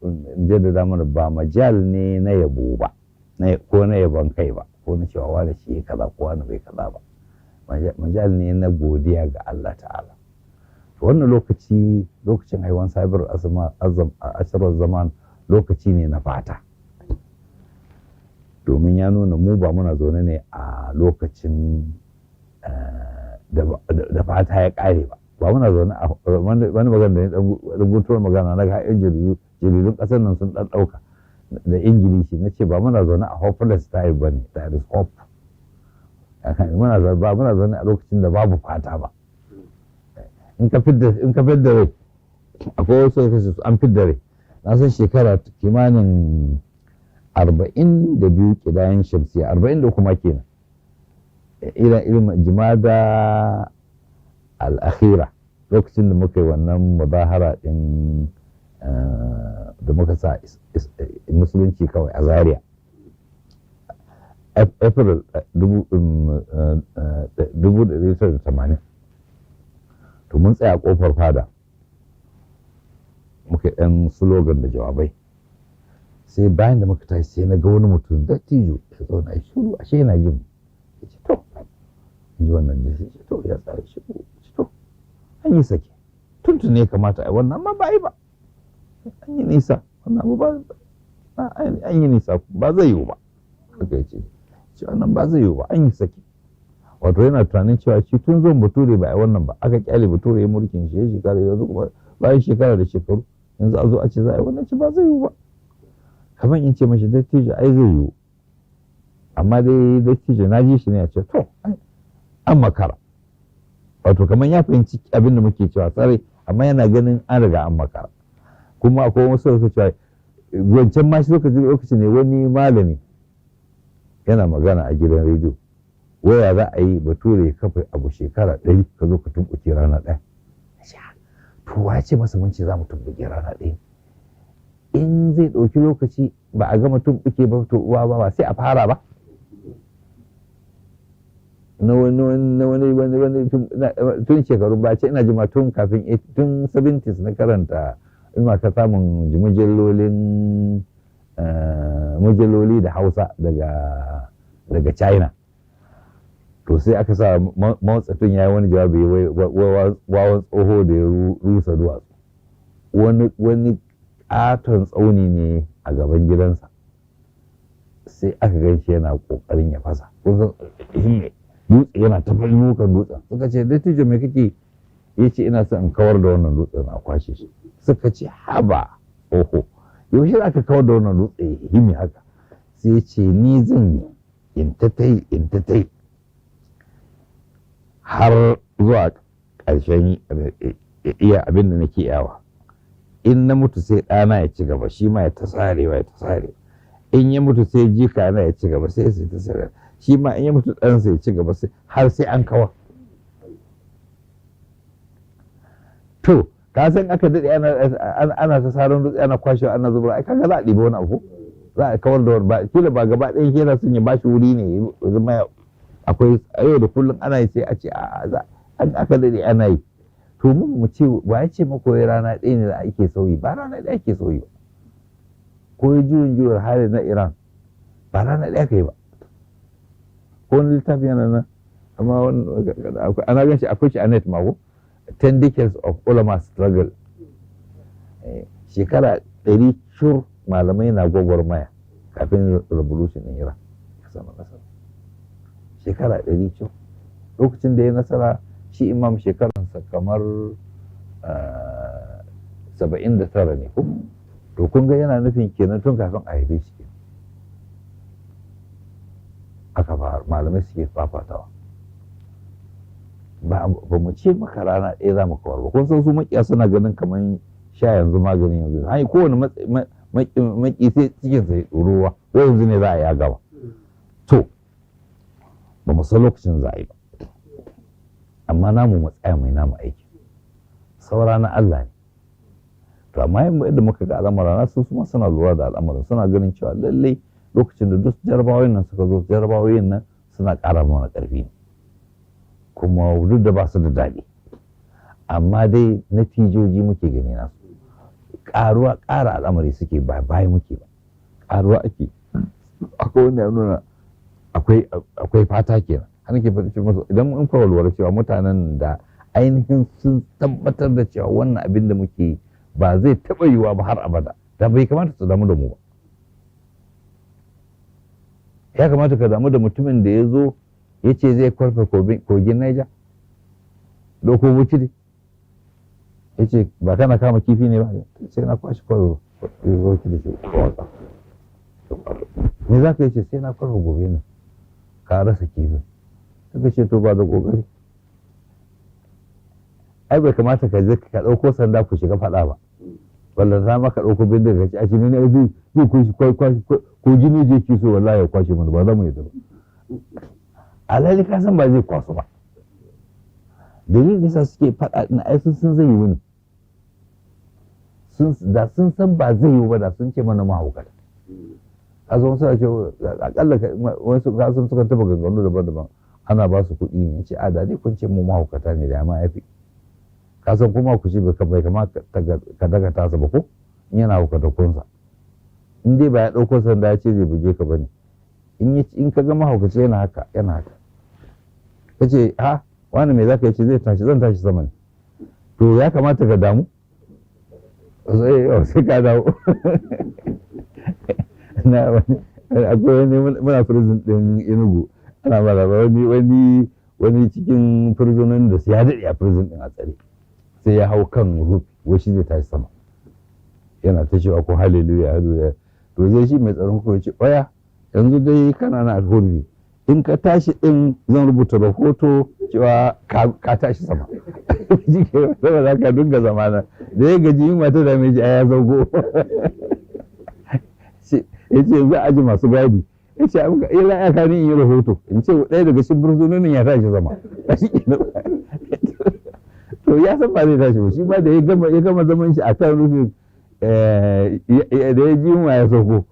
jaddada mana ba majal ne na yabo ba, ko na yabon kai ba, ko na cewa wani shi ya kaza ko wani bai kaza ba. Majal ne na godiya ga Allah ta'ala. To wannan lokaci, lokacin haiwan sabirar ashirar zaman, lokaci ne na fata, domin ya nuna mu ba muna zaune ne a lokacin da fata ya kare ba. Ba muna zaune a wani magana da ɗan guntuwar magana na ga yan jaridun ƙasar nan sun ɗan ɗauka da Ingilishi, na ce ba muna zaune a hopeless time ba ne, there is hope. Ba muna zaune a lokacin da babu fata ba. In ka fidda rai, akwai wasu da an fidda rai. Na san shekara kimanin 42 ƙidayen shamsiya, 40 kuma kenan, irin jimada al'akhira, lokacin da muka yi wannan muzahara din da muka sa musulunci kawai a Zaria, April 1980. To mun tsaya kofar fada, muka ɗan slogan da jawabai. Sai bayan da muka tashi, sai na ga wani mutum dattijo ya zauna ya shiru, ashe yana jin. Ya ce, to in ji wannan da ce, to ya tsaya shiru, ya ce, to an yi sake, tuntun ne kamata a yi wannan amma ba yi ba, an yi nisa, wannan abu ba an yi nisa, ba zai yiwu ba. Haka ya ce, ce wannan ba zai yiwu ba, an yi sake. Wato yana tunanin cewa shi tun zuwan Bature ba a yi wannan ba, aka kyale Bature ya mulkin shi ya shekara, yanzu kuma bayan shekara da shekaru yanzu a zo a ce za a yi wannan, ce ba zai yiwu ba. Kamar in ce mashi, dattijo, ai zai yiwu. Amma dai dattijo na ji shi ne a ce, to an makara. Wato kamar ya fahimci abin da muke cewa tsare, amma yana ganin an riga an makara. Kuma akwai wasu suka cewa wancan ma shi lokaci ne wani malami yana magana a gidan rediyo. Waya za a yi bature ya kafa abu shekara 100 ka zo ka tumɓuke rana ɗaya? To wa ce masa mun ce za mu tumɓuke rana ɗaya? In zai ɗauki lokaci ba a gama tumɓuke ba, to uwa ba sai a fara ba. Na wani wani wani wani tun shekaru ba ce, ina jima tun kafin tun 70s na karanta, in ma ka samun mujallolin mujalloli da Hausa daga China. To sai aka sa Mao Tse-tung ya yi wani jawabi, wawan tsoho da ya rusa duwatsu. Wani katon tsauni ne a gaban gidansa, sai aka gan shi yana kokarin ya fasa. Kun san dutse, yana ta kan dutsen. Suka ce, "Dattijo, me kake?" Ya ce, "Ina son in kawar da wannan dutsen, a kwashe shi." Suka ce, "Haba oho, yaushe za ka kawar da wannan dutse himi haka?" Sai ya ce, "Ni zan yi in ta tai, in ta tai har zuwa ƙarshen iya abin da nake iyawa. In na mutu, sai ɗana ya ci gaba, shi ma ya ta sarewa, ya ta sarewa. In ya mutu, sai jika na ya ci gaba, sai ta sarewa. Shi ma in ya mutu, ɗansa ya ci gaba, sai har sai an kawa." To ka san aka daɗe ana ta saran dutse, ana kwashewa, ana zubarwa, ai kaga za a ɗiba wani abu, za a kawar da wani. Ba kila ba gaba ɗayan, kila sun ya bashi wuri ne zama akwai. Yau da kullum ana yi, sai a ce a za an aka daɗe ana yi. To mun mu ce, wa ya ce mako rana ɗaya ne da ake sauyi? Ba rana ɗaya ake sauyi ba. Ko juyin juyin hali na Iran, ba rana ɗaya ka yi ba. Ko wani littafi yana nan, amma ana gan shi, akwai shi a net ma ko, 10 Decades of Ulama Struggle, shekara 100 cur malamai na gwagwarmaya kafin revolution in Iran ya samu nasara. Shekara 100 cur. Lokacin da ya nasara, shi imam shekaransa kamar 79 ne ko. To kun ga yana nufin kenan tun kafin a haife shi aka fara malamai suke fafatawa. Ba mu ce maka rana ɗaya za mu kawar ba. Kun san su makiya suna ganin kamar sha yanzu maganin yanzu. Hai, kowane maki sai cikin sai ruwa, ko yanzu ne za a ya gaba. To ba mu san lokacin za a yi ba, amma namu mu tsaya mai namu aiki, saura na Allah ne. To amma yadda muka ga al'amura na su, kuma suna lura da al'amuran, suna ganin cewa lallai lokacin da duk jarabawoyin nan suka zo, jarabawoyin nan suna ƙara mana ƙarfi ne. Kuma duk da ba su da daɗi, amma dai natijoji muke gani nasu ƙaruwa, ƙara al'amari suke, ba baya muke ba, ƙaruwa ake. Akwai wanda ya nuna akwai fata kenan. Har nake faɗi musu, idan mun fara lura cewa mutanen da ainihin sun tabbatar da cewa wannan abin da muke ba zai taɓa yiwuwa ba har abada, da bai kamata su damu da mu ba. Ya kamata ka damu da mutumin da ya zo ya ce zai kwarfe kogin Naija, doko bukiri, ya ce, "Ba kana kama kifi ne ba?" "Sai na kwashe kwarfe bukiri." Ce, "Me za ka yi?" Ce, "Sai na kwarfe gobe ne ka rasa kifin." Suka ce, "To ba da kokari." Ai bai kamata ka je ka ɗauko sanda ku shiga faɗa ba, wallan za ma ka ɗauko bindiga ka ce a shi ne zai zai kwashe ko jini je ki so, wallahi ya kwashe mana, ba za mu yadda ba. Alhali ka san ba zai kwaso ba. Dalilin da suke faɗa ɗin, ai sun san zai yiwu ne. Da sun san ba zai yiwu ba, da sun ce mana mahaukata. Kasan wasu ce akalla wasu kasan suka taɓa ganganu daban-daban, ana ba su kuɗi ne, ce a da dai kun ce mu mahaukata ne da ma yafi. Kasan kuma ku ce bai kamata ka daga tasa ba, ko in yana haukata kunsa, in dai ba ya ɗauko sanda ya ce zai buge ka bane. In ka ga mahaukaci yana haka, yana haka, ka ce, "Ha, wani, me zaka yi?" Ce zai tashi, "Zan tashi sama ne." To ya kamata ka damu, sai ka dawo. Na akwai wani, muna prison din Enugu, ana mara wani cikin prisonin da ya daɗe a prison din a tsare, sai ya hau kan roof, wai shi zai tashi sama, yana ta cewa ko hallelujah, hallelujah. To zai shi mai tsaron ko ce, "Oya, yanzu dai kana na hurbi, in ka tashi din zan rubuta rahoto cewa ka tashi sama." Shi ke saboda ka dinga zamana da ya gaji, yin mata da mai ji ya zaugo, ya ce yanzu aji masu gadi. Ya ce abu ila ya kani in yi rahoto in ce ɗaya daga cikin fursunonin ya tashi sama. To ya san ba zai tashi ba, shi ba da ya gama zaman shi a kan rufin da ya ji yunwa ya sauko.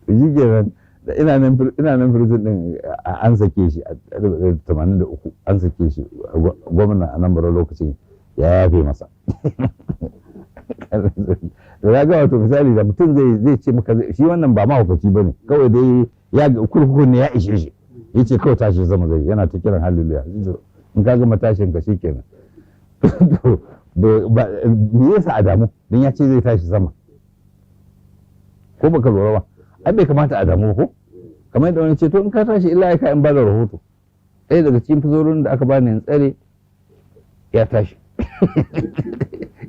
Shi kenan ina nan prison din an sake shi a 83, an sake shi, gwamna a nan bara lokacin ya yafe masa. Da ya ga wato misali da mutum zai ce maka shi wannan ba mahaukaci bane, kawai dai ya kurkukun ne ya ishe shi, ya ce kawai tashi sama zai, yana ta kiran hallelujah. In ka gama tashin ka shikenan. To me yasa a damu don ya ce zai tashi sama? Ko baka lura ba, ai bai kamata a damu ko? Kamar yadda wani ce to in ka tashi illa ya ka in bada rahoto, ɗaya daga cikin fizorin da aka bani in tsare ya tashi,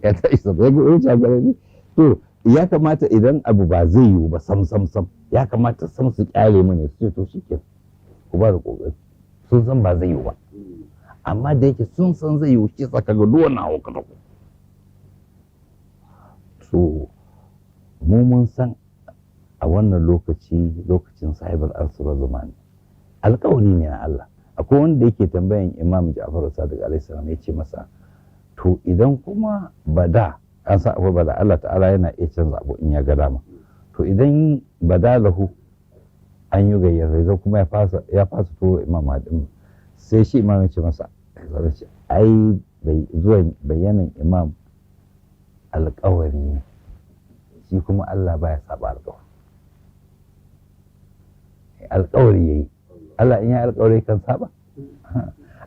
ya tashi sama, ya wuce gare ni. To ya kamata idan abu ba zai yiwu ba sam sam sam, ya kamata sam su kyale mu ne, su ce to shikenan ku ba da kokari, sun san ba zai yiwu ba, amma da yake sun san zai yiwu shi tsaka ga duk wannan hauka ku. So mu mun san a wannan lokaci, lokacin sahibar arsurar zamani, alkawari ne na Allah. Akwai wanda yake tambayan Imam Ja'far Sadiq alaihi salam, ya ce masa to idan kuma bada an sa akwai bada, Allah ta'ala yana iya canza abu in ya ga dama, to idan bada lahu an yi gayyar zai kuma ya fasa turo Imam Mahdi, sai shi Imam ya ce masa, ai zuwan bayanan Imam alkawari ne, shi kuma Allah baya saba alkawari. Alkawari yayi, Allah in ya alkawari kan saba?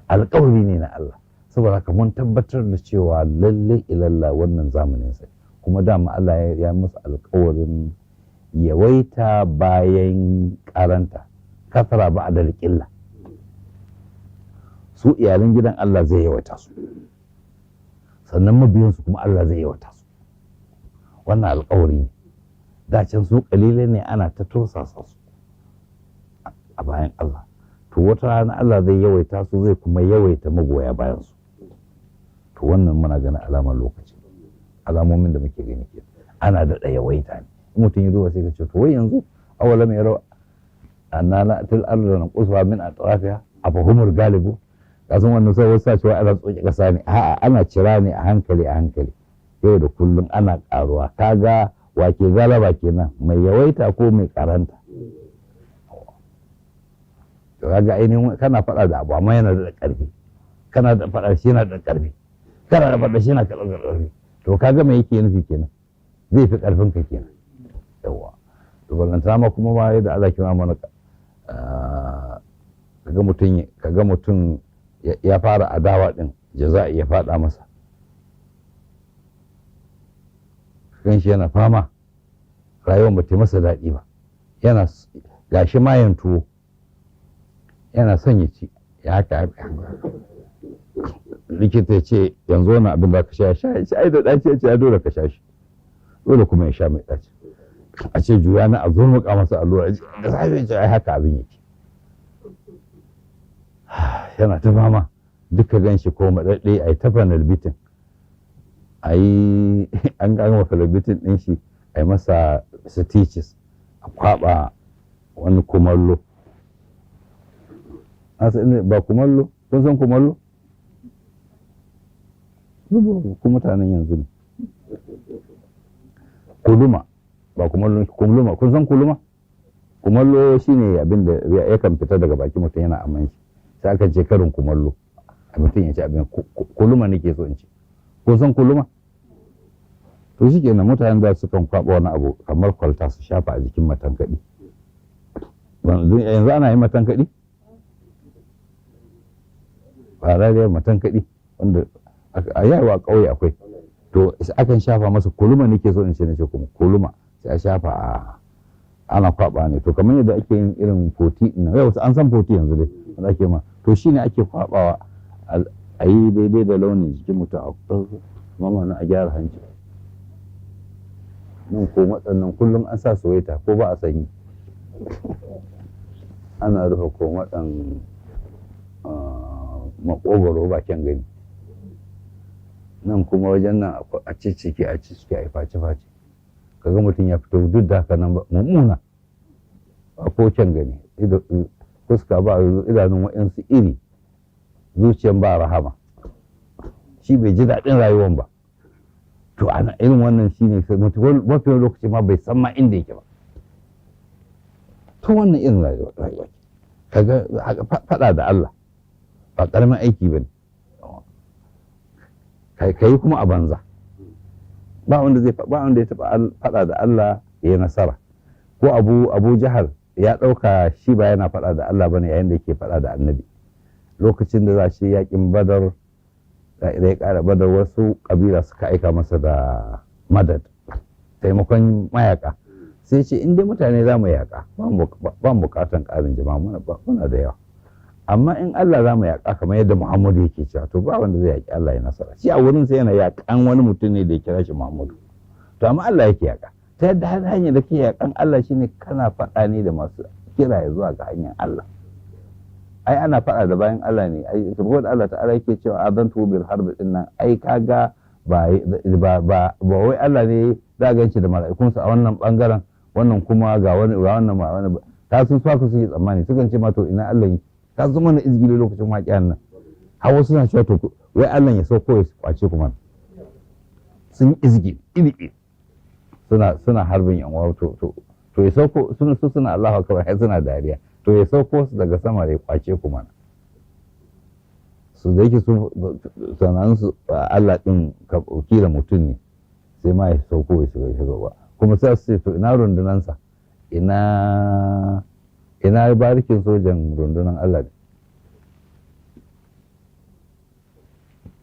Alkawari ne na Allah. Saboda haka mun tabbatar da cewa lalle ilalla wannan zamanin sai kuma dama Allah ya musu alkawarin yawaita bayan karanta, kasara ba da ƙilla, su iyalan gidan Allah zai yawaita su, sannan mabiyansu kuma Allah zai yawaita su. Wannan alkawari ne. Dacen su kalilai ne, ana ta tursasa su a bayan Allah. To wata rana Allah zai yawaita su, zai kuma yawaita magoya bayan su. To wannan muna ganin alamar lokaci, alamomin da muke gani ke ana daɗa yawaita ne. In mutum ya duba sai ka ce to wai yanzu awalam yarau anna na'til arda nanqusuha min atrafiha afahumul galibu. Kasan wannan sai wasu cewa ana tsoke kasa ne, a'a ana cira ne a hankali a hankali, yau da kullum ana karuwa. Kaga wake galaba kenan, mai yawaita ko mai karanta? To kaga ainihin kana faɗa da abu amma yana da ƙarfi, kana da faɗa shi yana da ƙarfi, kana da faɗa shi yana da ƙarfi. To kaga me yake nufi kenan? Zai fi ƙarfin ka kenan. Yawa, to ballantana ma kuma ma yadda Allah ke mana, kaga mutum ya fara adawa din, jaza'i ya faɗa masa, kan shi yana fama, rayuwar ba ta masa daɗi ba, yana gashi mayan tuwo yana son ya ci, ya haka likita ya ce yanzu wannan abin da ka sha sha ya ce ai da ɗaci, ya ce ya dole ka sha shi, dole kuma ya sha mai ɗaci. A ce juya na a zo muka masa allura da safe, ya ce ai haka abin yake, yana ta fama duka gan shi ko maɗaɗɗe, a yi ta fanalbitin, a yi an gama fanalbitin ɗin shi, a yi masa stitches, a kwaɓa wani kumallo. Ba kumallo, kun san kumallo? Ku mutanen yanzu ne. Kuluma, ba kumallo, kuluma, kun san kuluma? Kumallo shine abin da yakan fita daga baki mutum yana aman shi, sai aka ce karin kumallo a mutum ya ci abin kuluma nake so in ce. Kun san kuluma? To shi kenan mutanen da sukan kwaɓa wani abu kamar kwalta su shafa a jikin matankaɗi. Yanzu ana yin matankaɗi? Farariyar matankaɗi wanda a yawa ƙauye akwai. To akan shafa masa kuluma nake so in ce, nace kuma kuluma sai a shafa a ana kwaɓa ne. To kamar yadda ake yin irin foti ɗin yau, an san foti yanzu dai wanda ake ma, to shine ake kwaɓawa a yi daidai da launin jikin mutum, a mama a gyara hanci nan ko matsannan kullum an sa soyayya ko ba a sanyi, ana rufe ko matsan makogoro bakin gani nan kuma wajen nan a ciccike a ciccike a yi face face, kaga mutum ya fito duk da haka nan mummuna. Ba ko kyan gani, fuska ba idanun wa'yansu iri, zuciyan ba rahama, shi bai ji daɗin rayuwan ba. To ana irin wannan shi ne mafi lokaci ma bai san ma inda yake ba. To wannan irin rayuwa kaga faɗa da Allah ba ƙaramin aiki ba ne, ka yi kuma a banza. Ba wanda zai ba wanda ya taɓa faɗa da Allah ya yi nasara. Ko Abu Jahal ya ɗauka shi ba yana faɗa da Allah bane yayin da yake faɗa da Annabi. Lokacin da za shi yakin Badar, da ya ƙara Badar, wasu ƙabila suka aika masa da madad, taimakon mayaka. Sai ce, in dai mutane za mu yaƙa, ba mu buƙatan ƙarin jama'a, muna da yawa. Amma in Allah za mu yaƙa kamar yadda Muhammadu yake cewa, to ba wanda zai yaƙi Allah ya nasara. Shi a wurin sai yana yaƙan wani mutum ne da ya kira shi Muhammadu, to amma Allah yake yaƙa. Ta yadda har hanyar da ke yaƙan Allah shine kana faɗa ne da masu kira ya zuwa ga hanyar Allah. Ai ana faɗa da bayan Allah ne. Ai saboda Allah ta'ala yake cewa azantu bil harbi din nan, ai kaga ba ba ba ba wai Allah ne za a ganshi da mala'ikunsa a wannan bangaren, wannan kuma ga wani, ga wannan ma wani ta sun su suke tsammani. Sukan ce ma, to ina Allah yake? Ta zama na izgili lokacin waƙiyan nan, har wasu suna cewa, to wai Allah ya sauko ya kwace kuma. Sun izgi iri suna harbin yan uwa. To ya sauko, suna su suna Allahu akbar har suna dariya, to ya sauko su daga sama ya kwace ku mana. Su da yake su sanan su Allah din kila mutum ne, sai ma ya sauko ya shiga ba. Kuma sai su ce, to ina rundunansa, ina barikin sojan rundunan Allah ne,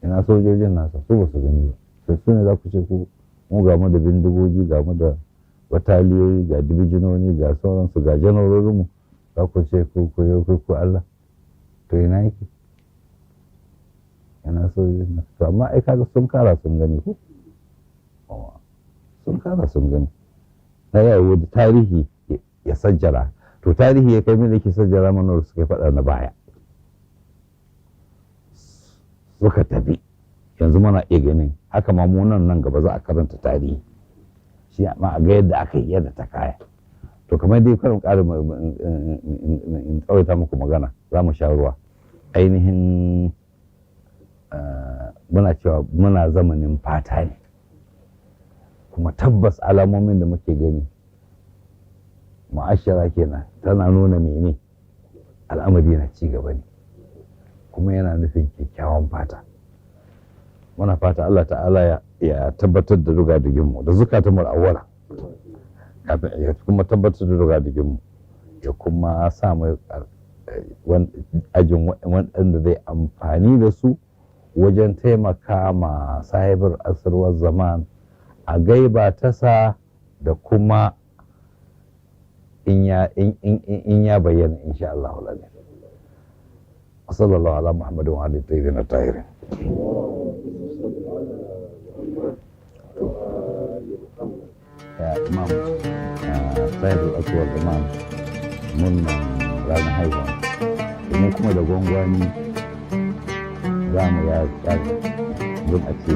ina sojojin nasa? Su ba su gani ba. Sai su ne za ku ce ku mu ga mu da bindigogi, ga mu da bataliyoyi, ga dibijinoni, ga sauransu, ga janarorinmu, za ku ce ku ku ku Allah? To ina yake, ina sojojin nasa? To amma ai kaga sun kara sun gani, ko sun kara sun gani na yawo da tarihi ya sajjara. To tarihi ya kai min da ke sajjara mana da suka faɗa na baya suka tafi. Yanzu muna iya ganin haka ma mu nan gaba za a karanta tarihi shi ma a ga yadda aka yi, yadda ta kaya. To kamar dai karin ƙara in tsawaita muku magana, za mu sha ruwa. Ainihin muna cewa muna zamanin fata ne, kuma tabbas alamomin da muke gani, ma'ashara kenan, tana nuna mene? Al'amari na ci gaba ne, kuma yana nufin kyakkyawan fata. Muna fata Allah ta'ala ya tabbatar da dugaduginmu da zukatanmu awwala, kafin ya kuma tabbatar da dugaduginmu, ya kuma sa mu ajin waɗanda zai amfani da su wajen taimaka ma sahibar asirwar zaman a gaiba tasa da kuma in ya bayyana, insha Allah. Sallallahu ala Muhammadin wa alihi tayyibin tahirin. Ya Imam sahibul aswar zaman, murnan ranar haihuwa. Domin kuma da gwangwani za mu ya don a ce